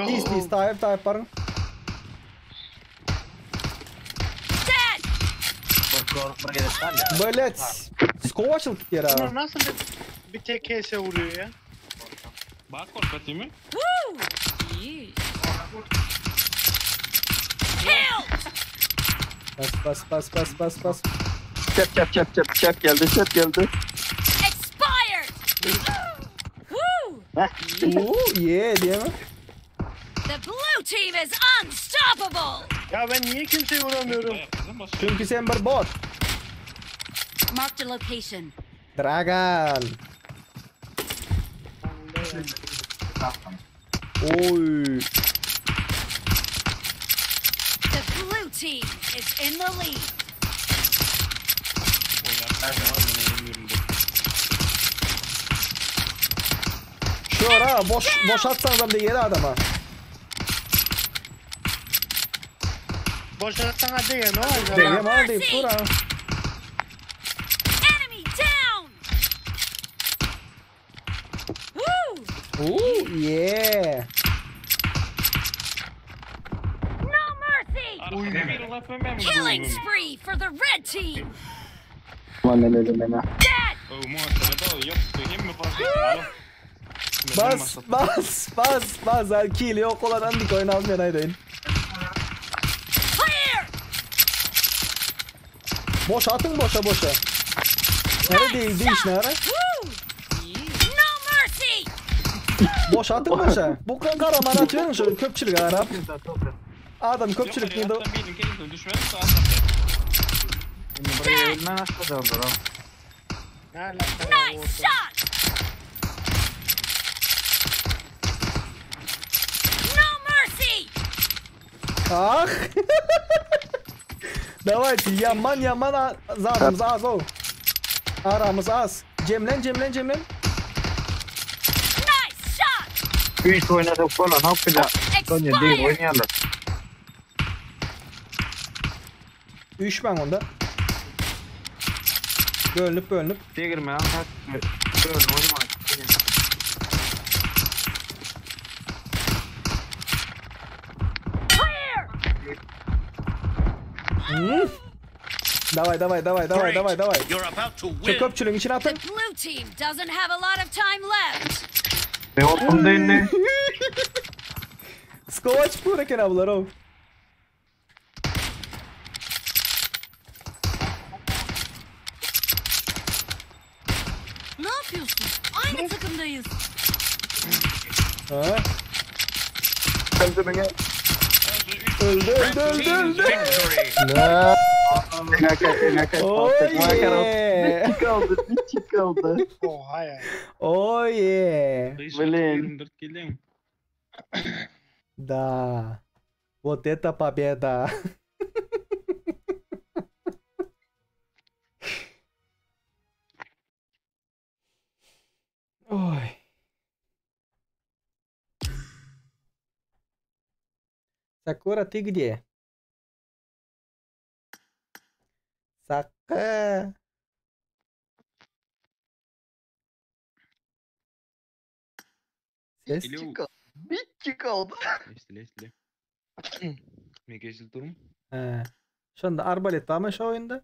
Tiz tiz taýyp taýyp barın. Dead. Блять. Skov açılıp gitýär Bunlar ha. nasıl bir, bir tek HS vuruyor ya? Bak korka değil mi? Woo. Killed. Bas bas bas bas bas bas. Çep çep çep çep çep geldi çep geldi. Expired. Woo. Oo yeah diye mi? The blue team is unstoppable. Ya ben niye kimseyi vuramıyorum? Çünkü sen bir bot. Marked a location. Dragan. Oy. The blue team is in the lead. Oynap bilemem ben M24. Şu ara boş boş atsanız da yere adama. Boşuna sana değil ne olacak? Degem al deyip dur ha. Enemy down. Woo! Oo yeah. No mercy. Arkada bir laf ömem. Killing spree for the red team. Aman ne dedim ben. Dead. Bas bas bas bas ha kili ýok bolan andik oýun al men aýdaýyn. Clear! Boşa atyň boşa boşa. Nere değil diş nere? Woo! No mercy! Boşa atyň boşa. Bu kan garaman atýan şu köpçülik arap. Adam köpçülik indi. Nice shot! No mercy! Ah. Давайте yaman yaman zadymyz az o. Aramyz az. Jemlen jemlen jemlen. Nice shot! Üç oynadık falan hop bile. Sonya değil Expired! oynayalım. Üýşmäň onda. Bölünip bölünip. Degirme ha. Böyle oynama. Clear! Hmm. Daway daway daway daway daway daway. You're about to Şu win. köpçüligiň içine The atyň. blue team doesn't have a lot of time left. Ne oldu ne? Skova çykyp eken bular o. Ne yapıyorsun? Aynı takımdayız. Ha. Öldü öldü öldü öldü. Ne? Oh yeah. Bir kaldı, bir kaldı. Oha ya. Oh yeah. Блин. Да. Вот это победа. Oy. Sakura, ты где? Сака. Ses. Bir kaldı. Bir kaldı. He. Şonda arbalet barmy şu oýunda?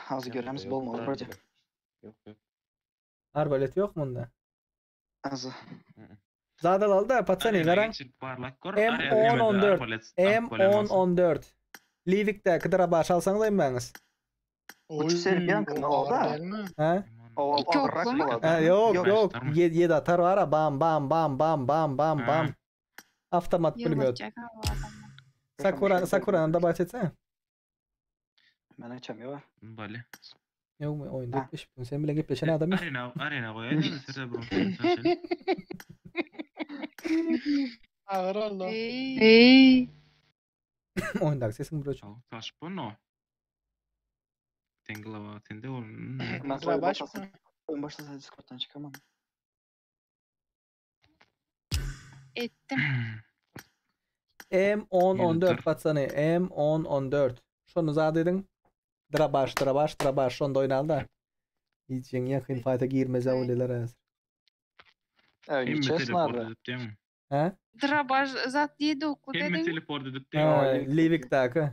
Az göremiz bolmaly barja. Arbalet ýok munda. Az. Zadal alda patsany garaň. M1014. M1014. Livik'te kıdıra baş alsaňyz aýmaňyz. Uç Serbian kanalı da. Ha? O İki o rak oklu mu? bolady. Ha, yok Yok. yok. Yedi atar var ha. Bam bam bam bam bam bam bam. Avtomat pulemyot. Yıllatacak ha bu adamlar. Sakura Sakura'nın da bahsetsene. Men açamıyor. Bale. Yok mu oyunda Ha. gepleşip sen bile gepleşen adam yok. Arena arena goýaýdyň size bu. Ağır oldu. Ey. Oyundaki sesin bir çok. Taş bu no. Tenglava tende ol. Ben oyun Drabaş başlasa, mı? oyun başlasa Discord'dan çıkamam. Ettim. M1014 patsany M1014. Şonu zat edin. Drabaş drabaş drabaş şonda oýnal da. Hiç yakın fayta girmez awliler hazır. Evet, Hemme chess teleport nerede? edip diýen. Ha? Drabaş zat 7 oklu Hemme dedin. teleport edip Ha, diýen. Livik'taki.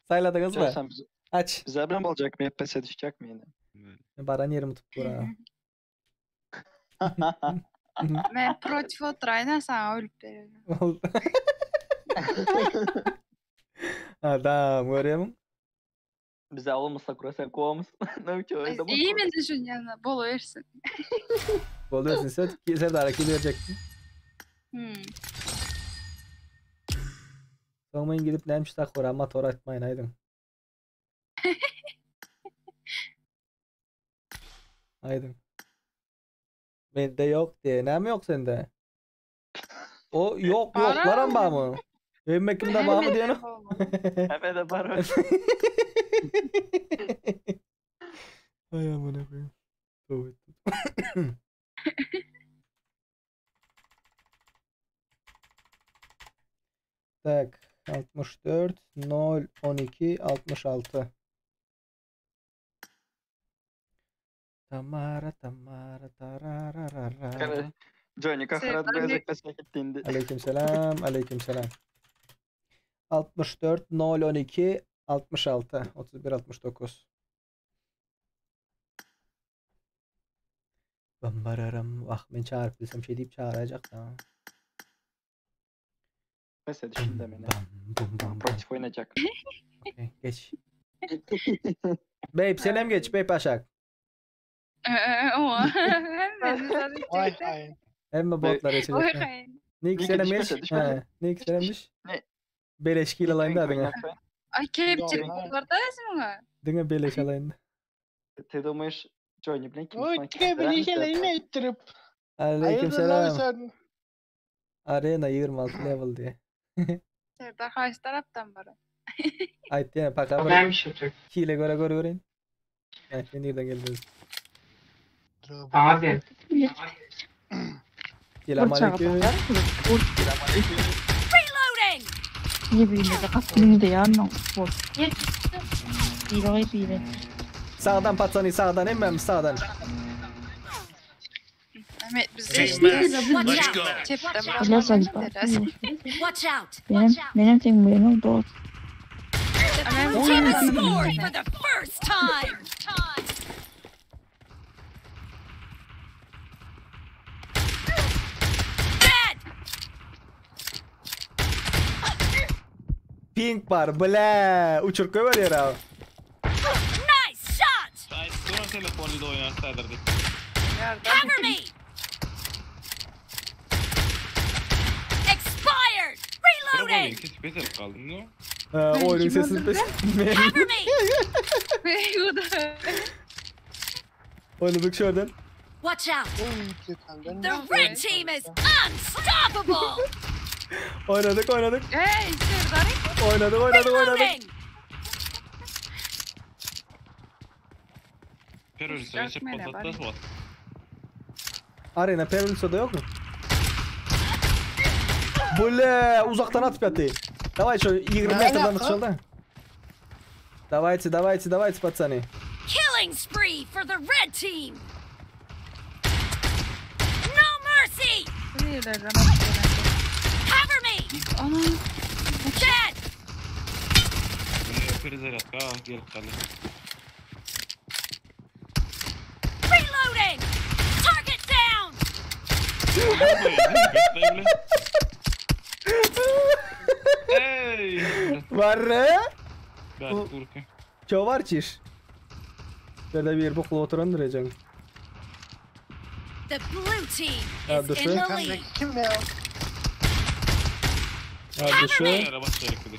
Sayladyňyz mı? Sen bize, Aç. bize bilen olacak mı? Hep düşecek mi yine? Baran yerimi tutup dur ha. Men protiv oturaydan sana ölüp verelim. Adam görýärmiň? Bize olmasa kurasa kovamız. Ne biçim öyle İyi mi düşün yanına? Bol versin. Boluyorsun sen Serdar kill verecektin. Hmm. Soňmaýyn gidip nämiş Sakura motor atmaýyn aýdyň. Aýdyň. Mende yok diye. Näme yok sende? O yok Para yoklar ama mı? Hemme kimde var mı diyen o? Evet de var. Ay amına koyayım. Tövbe tövbe. Tak 64 0 12 66 Tamara Tamara tarararara. Johnny Kahrat Serdar bezek pesek indi. Aleykümselam, aleykümselam. 64 0 12 66 31 69. Bambararam. Wah men çagyryp bilsem şey diýip çagyraýjak da. Mesela düşünde meni. Bum bum. Protiv oynayacak. Okey, geç. Babe sen hem geç babe aşak. O. Vay hain. Hemme botlar Vay geçecek. hain. Nick Nick sen hem düşmese, geç. düşmese. He, Nick sen hem düş. Ne? Beleş kill alayım da diňe. Ay kepçe botlarda mı? Diňe beleş alayım. Ты думаешь, Джонни, блин, kim Oy kebeli şeyleri ne ettirip. Aleyküm Hayırdır lan selam. sen? Arena 26 level diye. Serdar karşı taraftan bari. Ayt diýene paka Ben bir bir şey çok. hile göre göre göreyim. Evet, nereden geldiniz? Abi. Selam aleyküm. Reloading! Ne bileyim de kapını da yarın bot. Bir biri. Sağdan patsani sağdan emmem sağdan. Mehmet biz Team de match. Let's go. Çepten Biraz acaba. Watch out! Benim benim tek benim dost. The blue team has scored for the first time! Dead! Pink bar bile uçur köver ya. Nice shot! Ay, sonra telefonda oynarsaydırdık. Cover me! Expired! Oyun Reloading! sesi beter kaldım no? Ha, oyunun sesini pes. Cover me! Oynadık şuradan. Watch out! Oy yeter. The red team is unstoppable! Oynadık oynadık. Hey Serdar. Oynadık oynadık oynadık. Reloading! Terörist geçip patlattılar mı? Arena Perulso'da yok mu? Bule uzaktan atıp yattı. Давай şu 20 Ne metreden alaka? atışalım. Давайте, давайте, давайте, пацаны. Killing spree for the red team! No mercy! Cover me! Ana. Dead! Prizer ha gelip kaldı. Reloading! Target down! Hey! Var ne? Ben durken. Ço var çiş. Şöyle bir bukla oturan duracağım. The blue team Ha, is dur in şu. the lead. Kim ya? Ha dur şu. Araba çelikli.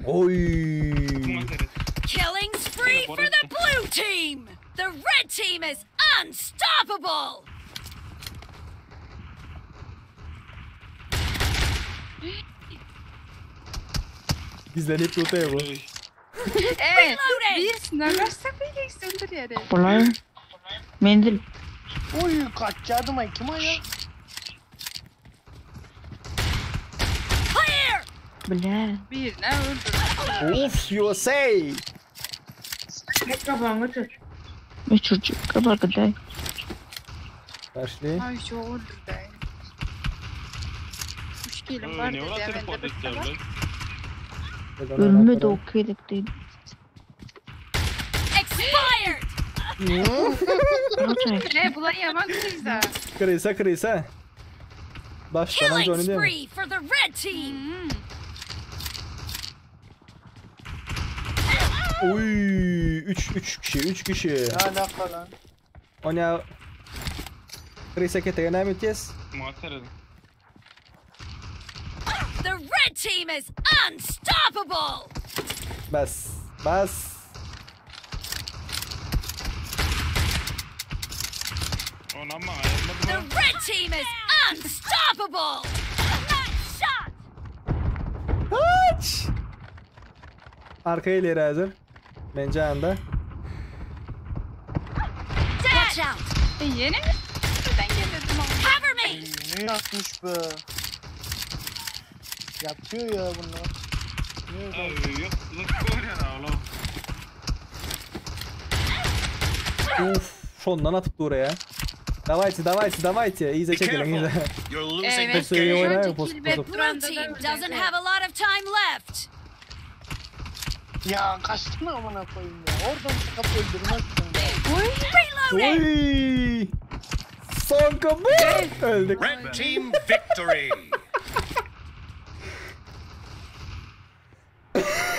Oy. Killing spree for the blue team! The red team is unstoppable! Gizlenip tutuyor bu. Evet. Biz nagarsak bir söndür yere. Kolay. Mendil. Oy kaçadım ay kim o ya? Clear! Bile. Bir ne öldürdü. Of USA. Bir çocuk kadar kadar. Başlayın. Ay çok öldürdü. Üç kilim var Ne dedi var hemen de telefon bir sabah. Ölme de okuyorduk değil. Expired! Ne bulan yaman kriza. Kırıysa kırıysa. Başlanan Killing Johnny değil mi? spree for the red team! Oy 3 3 kişi 3 kişi. Ne alaka lan? O ne? Kırıysa ketege ne müthiş? Muhasebe. The red team is unstoppable! Bas. Bas. Ona ama ayarladım. The red team is unstoppable! Nice shot! Kaç. Arkaya ileri hazır. Bence anda. Watch out! E, yeni mi? Nereden gelirdim ama? Cover me! Ne yapmış be? Yatıyor ya bunlar. Ne öyle? Abi yok. Yok oynayan oğlum. Uf, şondan atıp oraya. Давайте, давайте, давайте. İyice Be çekilin, careful. iyice. You're losing Evet. the Pusuyu game. oynayın, Önce pos, kilbe posu. Blue team doesn't have a lot of time left. Ya kaçtın amına koyayım ya. Oradan çıkıp öldürmezsin. Reloading! Oy! Son kapı! Öldük. Red team victory.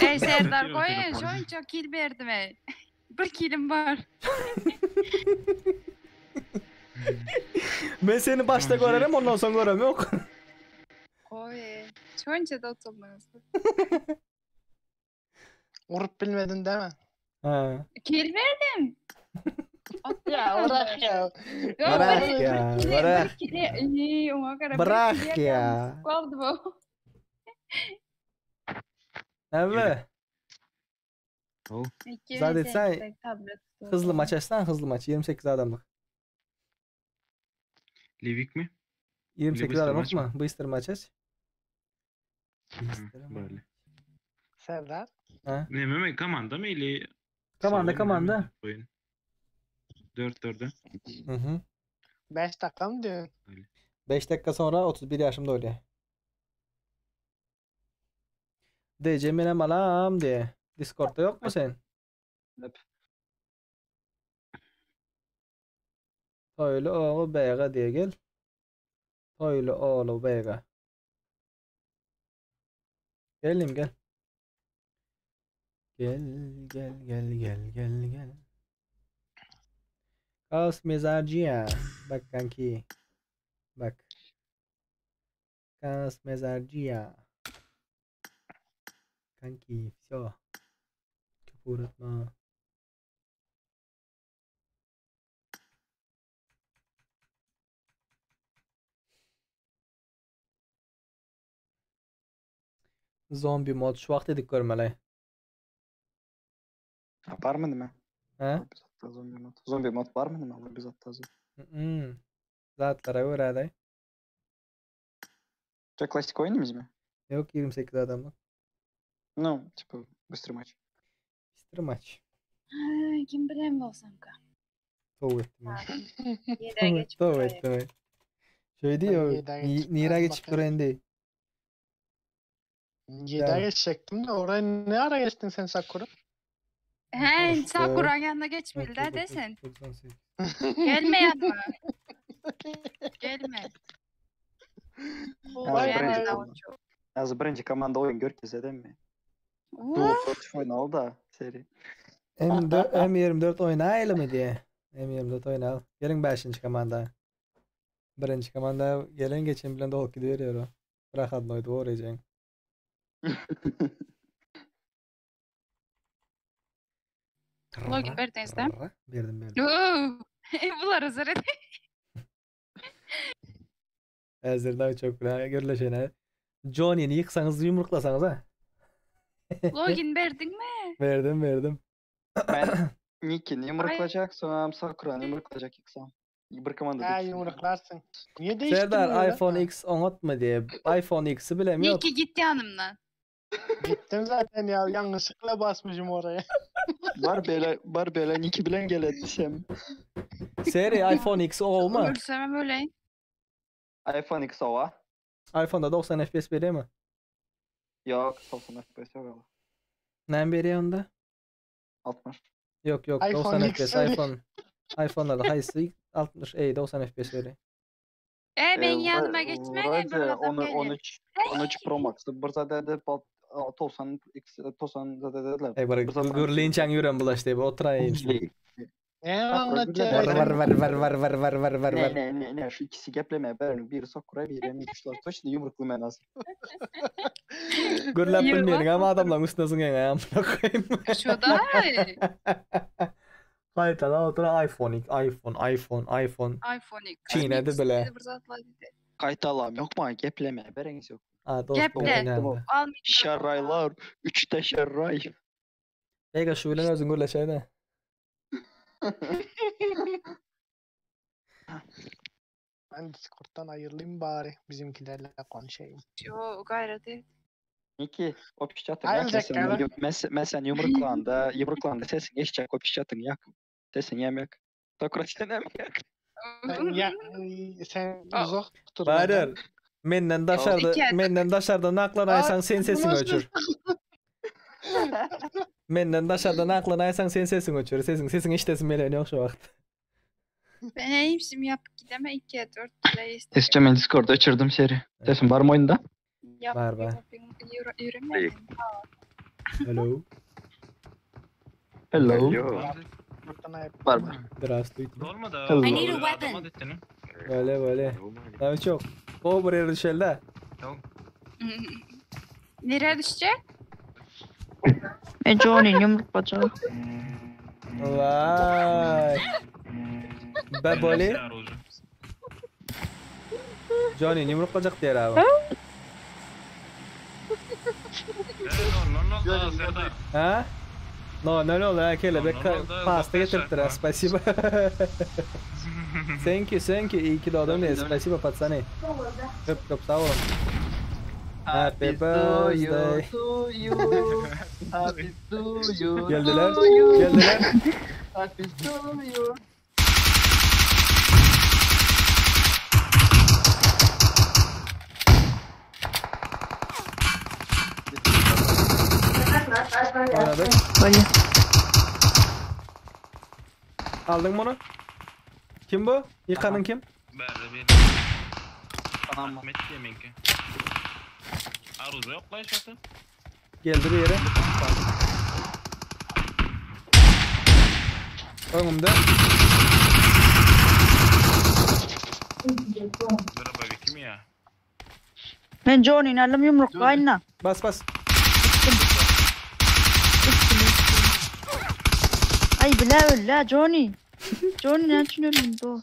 Ey Serdar koy, şonça kill berdim ey. Bir killim bar. Ben seni başta görerim ondan sonra görem yok. Koy. Şonça da oturmaz. Vurup bilmedin değil mi? Ha. Kill verdim. Ya bırak ya. Yok, Bırak bir- ya, bir kili- bırak. bir kili- İyi, ona göre bir Bırak kili ya. Kaldı bu. Evet. Oh. İki Zaten ve sen tek tablet. Hızlı maç açsan hızlı maç. 28 adamlık. Livik mi? 28 Booster adamlık maç mı? mı? Booster maç aç. Böyle. Serdar. Ha? Ne meme komanda mı ili? Komanda komanda. Oyun. 4 4'e. Hı hı. 5 dakika mı diyorsun? 5 dakika sonra 31 yaşımda oluyor. DC menem alam diye. Discord'da yok mu sen? Hep. Toylu oğlu Bega diye gel. Toylu oğlu Bega. Gelim gel. Gel gel gel gel gel gel. Kaos mezarcıya. Bak kanki. Bak. Kaos mezarcıya. Kanki, всё. Köp uğratma. Zombi mod şu wagt edik görmeli. Ha, var mı değil mi? Ha? Biz hatta zombi mod. Zombi mod var mı değil mi? Biz hatta zombi. Mm. Zatlara göre de. Çok klasik oyun mu? Yok 28 adamlık. Ну, типа, быстрый maç. Bыстрый maç. Ha, Kim bilen bolsam ka. Tov ettim. Yedä geçip Tov durayım. ettim. Şey diyor, Yedä geçip Nira az geçip bakayım. duran değil. 7'e geçecektim de oraya ne ara geçtin sen Sakura? He, Dört, Sakura'nın yanına geçmeli de 9, desen. 98. Gelme yanıma. Gelme. Yazı Yanına birinci, da oçu. yazı birinci komanda oyun görkeze değil mi? Uuu. Duo Fortif oynalı da seri. M4, M24 oynayalım mı diye. M24 oynayalım. Gelin 5. komanda. Birinci komanda gelin geçen bilen dolup gidiyor o. Bırak adnoydu uğrayacağın. Login verdiniz de. Berdim berdim. Uuu. Bular hazır edin. Hazırda çok güzel. Görüleşene. Johnny'ni yıksanız yumruklasanız ha. Login verdin mi? Verdim verdim. Ben Nick'ini yumruklayacak sonra Sakura'nı yumruklayacak yıksam. Bir komanda Ha değil. yumruklarsın. Niye değiştin Serdar böyle? iPhone X onat diye. iPhone X'i bilemiyor. Niki gitti yanımdan. Gittim zaten ya yanlışlıkla basmışım oraya. Var böyle var böyle Nick'i bilen gel desem. Seri iPhone X o mu? Ölsem öleyim. iPhone X ova. iPhone'da 90 FPS veriyor mu? Yok 90 FPS yok ama. Ne veriyor onda? 60. Yok yok iPhone 90 X FPS veriyor. iPhone. iPhone'larda hayısı 60 ey 90 FPS veriyor. E ben yanıma geçmeye Вроде bir adam onu geliyor. 13 13 Pro Max'ı bir zada da 90 X 90 zada dediler. Ey bırak Bir zada- gürleyinçen yüren bulaştı bu oturayım. Ne anlatıyor? Var var var var var var var var var Ne var. ne ne ne şu ikisi gepleme ben biri Sakura biri Nick şular точно yumruklu men az. Gürlep Yürü bilmeyenin bak. ama adamların üstüne zın ya amına koyayım. Şurada. Kayıtlara otur iPhone iPhone iPhone iPhone. iPhone X. Çiğnedi X bile. dedi, bir zatla dedi. Kaytalam yok mu gepleme bereniz yok. Ha dostum Geple. oynandı. Al Şarraylar üçte şarray. Ega şu bilen özün gürleşeydi. Ben Discord'dan ayrılayım bari bizimkilerle konuşayım. Yo gayret et. Niki o pişçatın Hayır, yak dakika sen mesela yumruklandı yumruklandı sesin geçecek o pişçatın yak. Sesin yem yak. Sakura sen hem yak. Sen, ya, sen uzak dur. Bahadır. benden. Menden daşarda İki adım. menden daşarda naklanaysan sen sesini nasıl- öçür. Menden daşardan aklanaýsaň sen sesiň öçür. Sesiň sesiň eşdesim gelen ýok şu wagt. Ben hepsimi yapıp gideme 2'ye 4 play Sesçe men Discord'da öçürdüm seri. Sesim bar mı oyunda? Yap, Bar, bar. Yürümedim. Hello. Hello. Var var. Здравствуйте. Olmadı. Hello. I need a weapon. Böyle böyle. Tabii çok. O buraya düşelde. Nereye düşecek? Men Johnny yumruk bacağı. Vay. Baboli. Johnny yumruk bacak diýer abi. Ha? No, no, no, no, kelebek pasta getiripdir. ha, Спасибо. Thank you, thank you. İyi ki doğdun diye. Спасибо, пацаны. Köp köp sağ olun. Happy birthday. to you. Happy to you. Geldiler. to you. Geldiler. Happy to you. Oynadık. Böyle. Aldın bunu. Kim bu? Yıkanın kim? Berdi bir. Tamam. Ahmet yeminki. Aruz yok lan şatı. Geldi bir yere. Önümde. Merhaba kim ya? Men Johnny aldım yumruk bayna. Bas bas. Ay bile öyle Johnny. Johnny ne için öldün bu?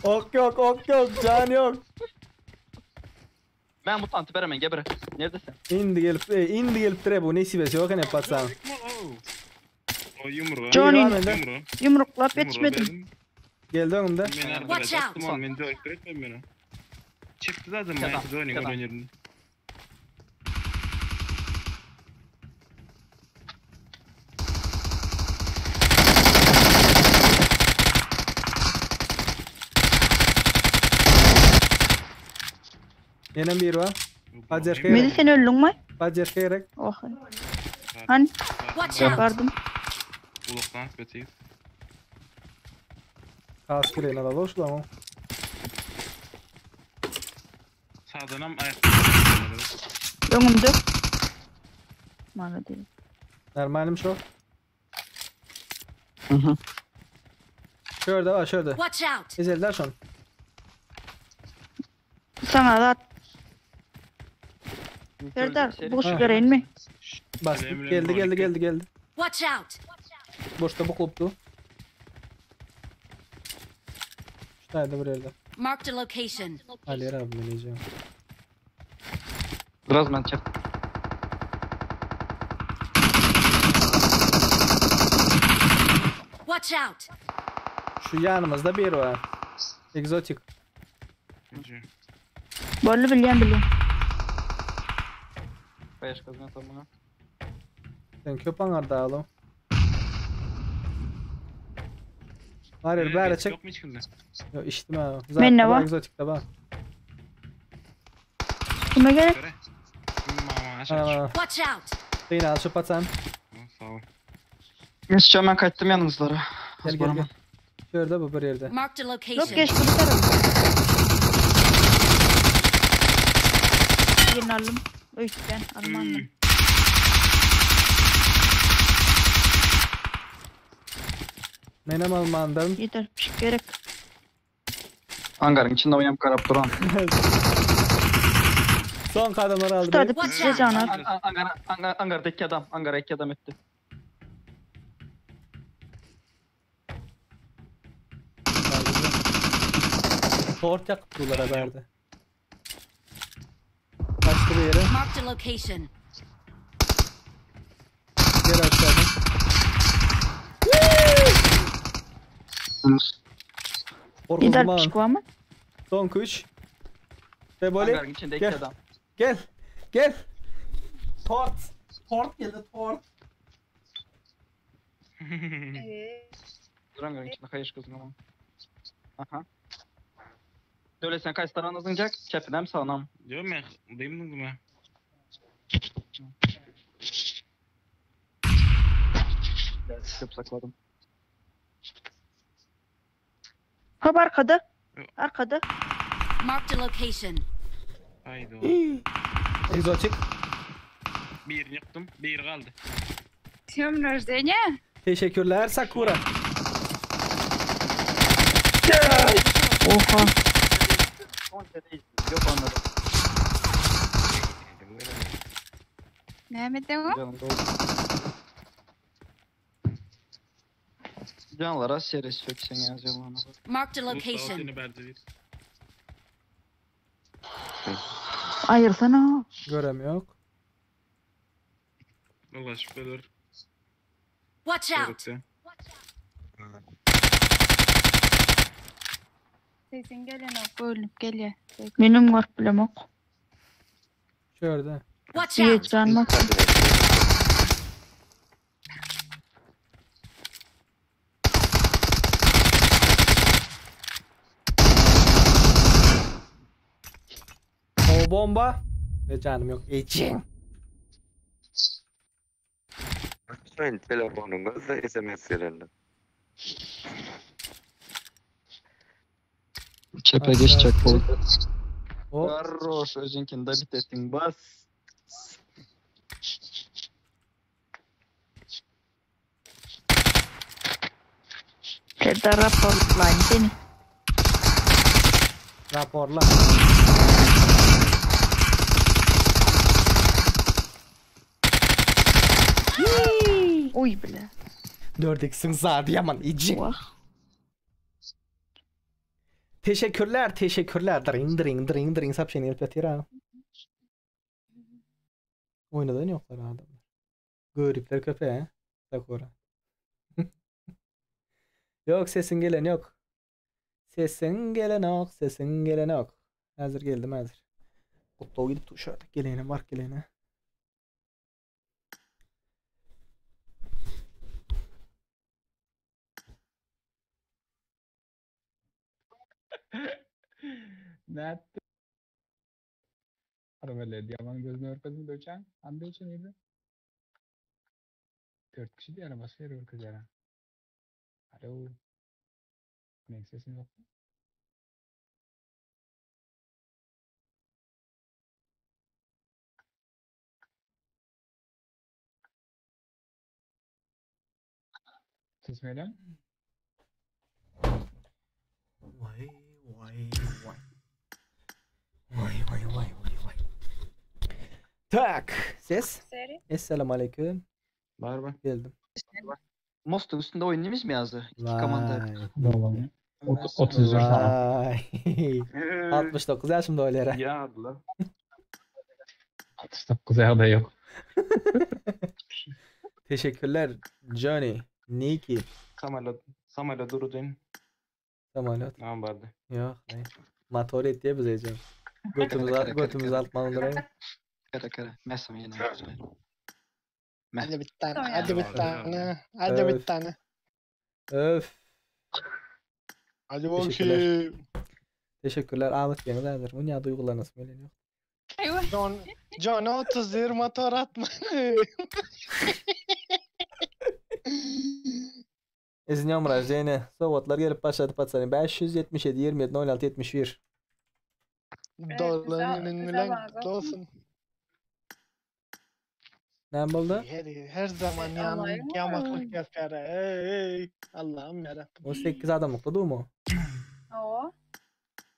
Ok yok ok yok can yok. Ben mutantı veremen gebere. Neredesin? İndi gelip e, indi gelip dire bu nesibesi yok ne patsan. O yumruğu. Johnny. Yumruğu. Yumruklap yetişmedim. Geldi önümde. Watch out. Ben de etmem beni. Çıktı zaten ben Tamam, Johnny tamam. oynuyorum. Yine bir var. Bacer Medi sen öldün mü? Bacer gerek. Oh. Hani Watch out. vardım. Uluktan kötü. Kask gireyim alalım şu lan. Sağdan am ayak. Önümde. Mala değil. Normalim şu. Hı hı. Şurada var şurada. Watch out. Ezeldiler şu an. Sana da Serdar boş vereyim mi? Bastı. Geldi geldi geldi geldi. Watch out. Boşta bu koptu. Şu nerede buraya da. Marked a location. Ali abi deneyeceğim. Biraz ben çek. Watch out. Şu yanımızda bir var. Egzotik. Bollu bilýän bilýän. Bayaş kazma tamam. Sen köp angarda oğlum. Hayır bari çek. Yok mu hiç kimde? Yok içtim ha. Men ne var? Egzotik de var. Kime gerek? Mama aşağı. Ana. Watch out. Yine al şu patsan. Sağ ol. Mesut'cum ben kaçtım yalnızlara. Gel gel gel. Şurada bu bir yerde. Marked a Yok location. geç bu taraf. Birini aldım. Öýtden almandım. Menem almandım. Yeter pişik gerek. Angarın içinde oynayıp karap duran. Son kadınları aldı. Tutardı Watch pişe out. canar. Angara, Angara, Angara'da iki adam. Angara iki adam etti. Tort yakıp dulara verdi. Kaçtı bir yere. Marked a location. Gel aşağıdan. Yeter Korkuzma. pişik var mı? Son kuş. Beboli. Angarın içinde iki Gel. adam. Gel. Gel. Tort. Tort geldi tort. Dur Angarın içinde kayış kızım ama. Aha. Döyle sen kaç tane anladın Çepinem sağlam. Diyorum ya, duymadın mı? Çıkıp sakladım. Hop arkada. Arkada. Marked a location. Haydi o. Egzotik. Birini yıktım, biri kaldı. С днем рождения! Teşekkürler Sakura. Oha. Son kere Yok anladım. Näme diýen? Canım doldu. Canlara serisi söksen yazıyorum ona. Marked a Mustafa location. seni bence bir. Ayırsana. Görem yok. Ulaşıp ölür. Watch out! Görükte. Sesin gelenok, bölünüp gelýär. Benim görüp bilemok. Şurada. Watch out! Heyecanla. O bomba. Ve canım yok. Ecin. Açmayın telefonunuzu SMS gelelim. Çepe geçecek bu. O. Garroş özünkini de bitettin bas. Serdar raporlayın seni. Raporla. Uy bile. 4x'in zady yaman ecin. Teşekkürler, teşekkürler. Dring dring dring dring sap şeyini gelip ýatyr ha. Oynadan ýoklar adamlar. Göripler köpe he. Sakura. Yok sesin gelen yok. Sesin gelen yok, sesin gelen yok. Hazır geldim hazır. Kutlu gidip tuşardık gelene var gelene. Nätdi? Arabada diyaman gözünü örkezini döçen. Anda için iyiydi. Dört kişi diye arabası yer örkezere. Alo. Ne sesin yok. Ses mi geliyor? Vay vay vay. Vay vay vay vay vay. Tak ses. Seri. Esselamu aleyküm. Var Geldim. Mostun üstünde oynayayım mı yazdı? İki komanda. Vay. 33 Vay. 69 yaşımda öyle herhalde. Ya la. 69 da yok. Teşekkürler Johnny, Niki. Samala, Samala durudun. Samalot. Ne vardı? Yok. ne. Motor et diye bize edeceğim. Götümüz, götümüz altmanı durayım. Kara kara. Mesam yine. Hadi bir tane, hadi bir tane, hadi bir Öf. tane. Öf. Hadi Teşekkürler. bakayım. Teşekkürler Ahmet gene nedir? Bu ne duygularınız böyle yok. John, John 31 motor atma. С днем рождения. Sowgatlar gelip başlady patsany. 577 27 06 71. Dolan bilen kutlu olsun. Näme boldy? Her, her zaman yan, yamaklık yapar. Ey, ey. Allah'ım yarabbim. 18 adamlykda dumy? Oo.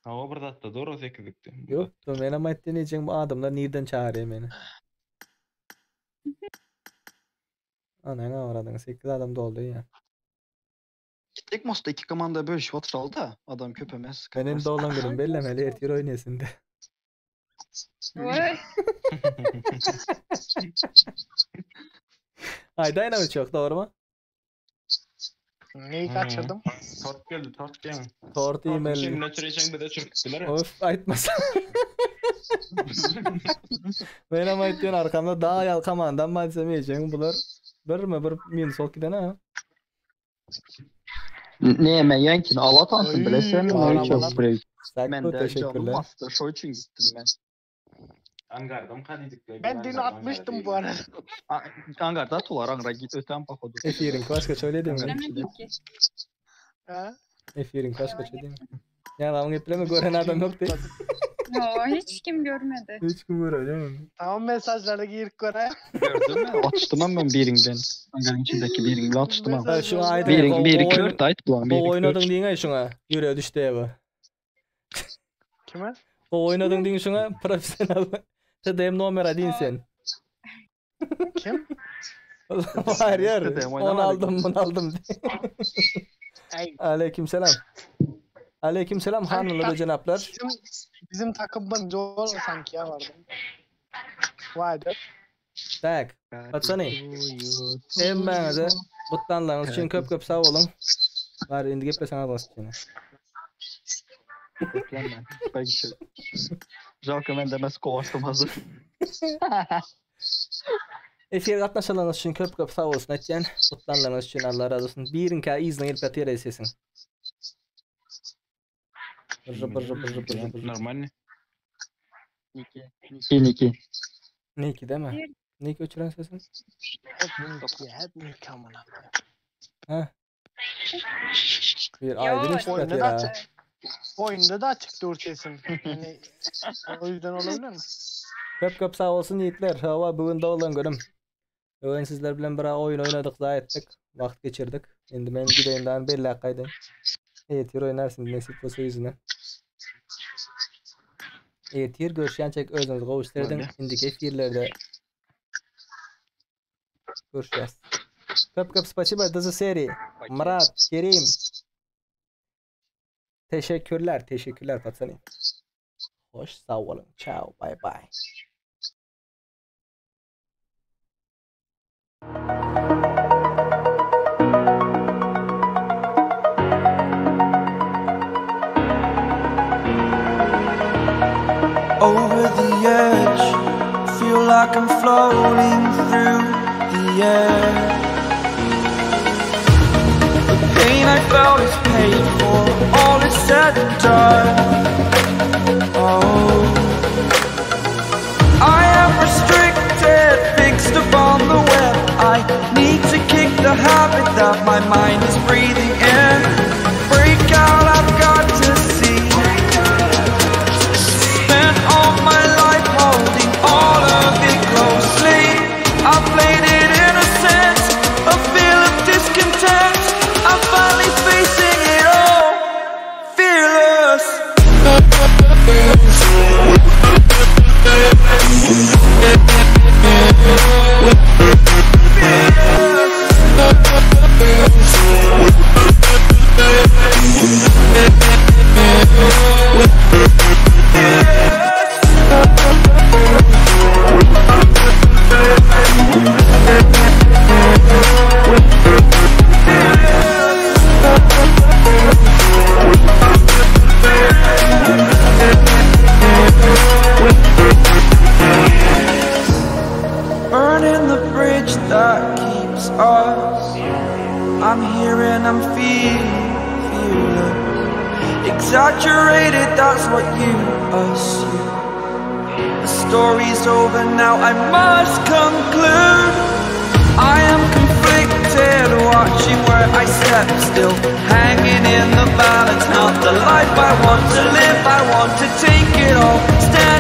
Hava bir zatda doğru 8'likti. Ýok, men hem aýtdy näjek bu adamlar nirden çağırýar meni. Ana avradyň 8 adam doldy ýa. Gittik Most'a iki komanda bölüşüp oturaldı da adam köpemez. Men hem dolan günüm bellemeli ertir oýnasyn de. Oy. Ay Dynamic yok doğru mu? Neyi kaçırdım? Tort geldi, tort geldi. Tort iýmeli. Şimdi ötüreceğim bir de çürüttüler. Of aýtmasa. Men hem aýtýan arkamda daha ýalkamandan malzeme ýeyeceğim bular. Birmi bir minus olup giden ha. Ne men yankini alatansın Oy, bilesen arabalar. çok break. Sakko Men de canım teşekkürler. bastı. Şo için gittim ben. Angarda mı kadidikler? Ben dün atmıştım bu arada. Angarda tular angra git öten pohodu. Efirin başka şöyle değil mi? Göremedik ki. Ha? Efirin başka değil mi? Ya lan gepleme gören adam yok değil. No, hiç kim görmedi. Hiç kim görüyor değil mi? Tamam mesajlara gir Koray. Gördün mü? Atıştım ben birinden. Angarın içindeki birinden atıştım Ha, şuna aydın. Birin, biri kört ait bulan O biri oynadın kört. deyin ay şuna. Yüreğe düştü eve. Kime? O oynadın deyin şuna profesyonel. TDM numara deyin sen. Kim? Var yer. TDM Onu oynamadık. aldım bunu aldım. Ey. Aleykümselam. Aleykümselam hanımlar ve cenaplar. Bizim, bizim takımın zor sanki ya vardı. Vay be. Tak. Patsany. Hemmäňize gutlanlaryňyz üçin köp köp sag boluň. Bar indi geplesen almas seni. Geplenme. Ben Жалко men demez kovarsam hazır. Efir gatnaşanlaryňyz üçin köp köp sag bolsun aýtýan. Gutlanlaryňyz üçin Allah razı olsun. Birinkä yzyna gelip ýatyr sesin. Bırjı bırjı bırjı bırjı bırjı. Нормально. Niki. Niki Niki. Niki değil mi? Niki öçüren sesin? Hep Niki, hep Niki amına. Ha. Bir aydın işte Oyunda da ya. açık. Oyunda da açık dur sesim. Yani o yüzden olabilir mi? Köp köp sağ olsun yiğitler. Hava bugün doğulan günüm. Bugün sizler bilen bir oyun oynadık, zayi ettik. Vakt geçirdik. Şimdi ben gideyim daha belli hakkaydı. Evet, yürü oynarsın nasip olsa yüzüne. Evet, yer görüşen çek özünüzü kavuşturdun. Öyle. Şimdiki efirlerde görüşeceğiz. Köp köp spasiba dizi seri. Murat, Kerim. Teşekkürler, teşekkürler Patsani. Hoş sağ olun. Ciao, bye bye. Over the edge, feel like I'm floating through the air. The pain I felt is paid for, all is said and done. Oh, I am restricted, fixed upon the web. I need to kick the habit that my mind is breathing in. Break out, I've got to see. Spent all my life holding all of it closely. I played it innocent, a feel of discontent. I'm finally facing it all, fearless. Burning the bridge that keeps us. I'm here and I'm feeling fearless. Exaggerated, that's what you assume. The story's over now, I must conclude. I am conflicted, watching where I step still, hanging in the balance. Not the life I want to live, I want to take it all. Stand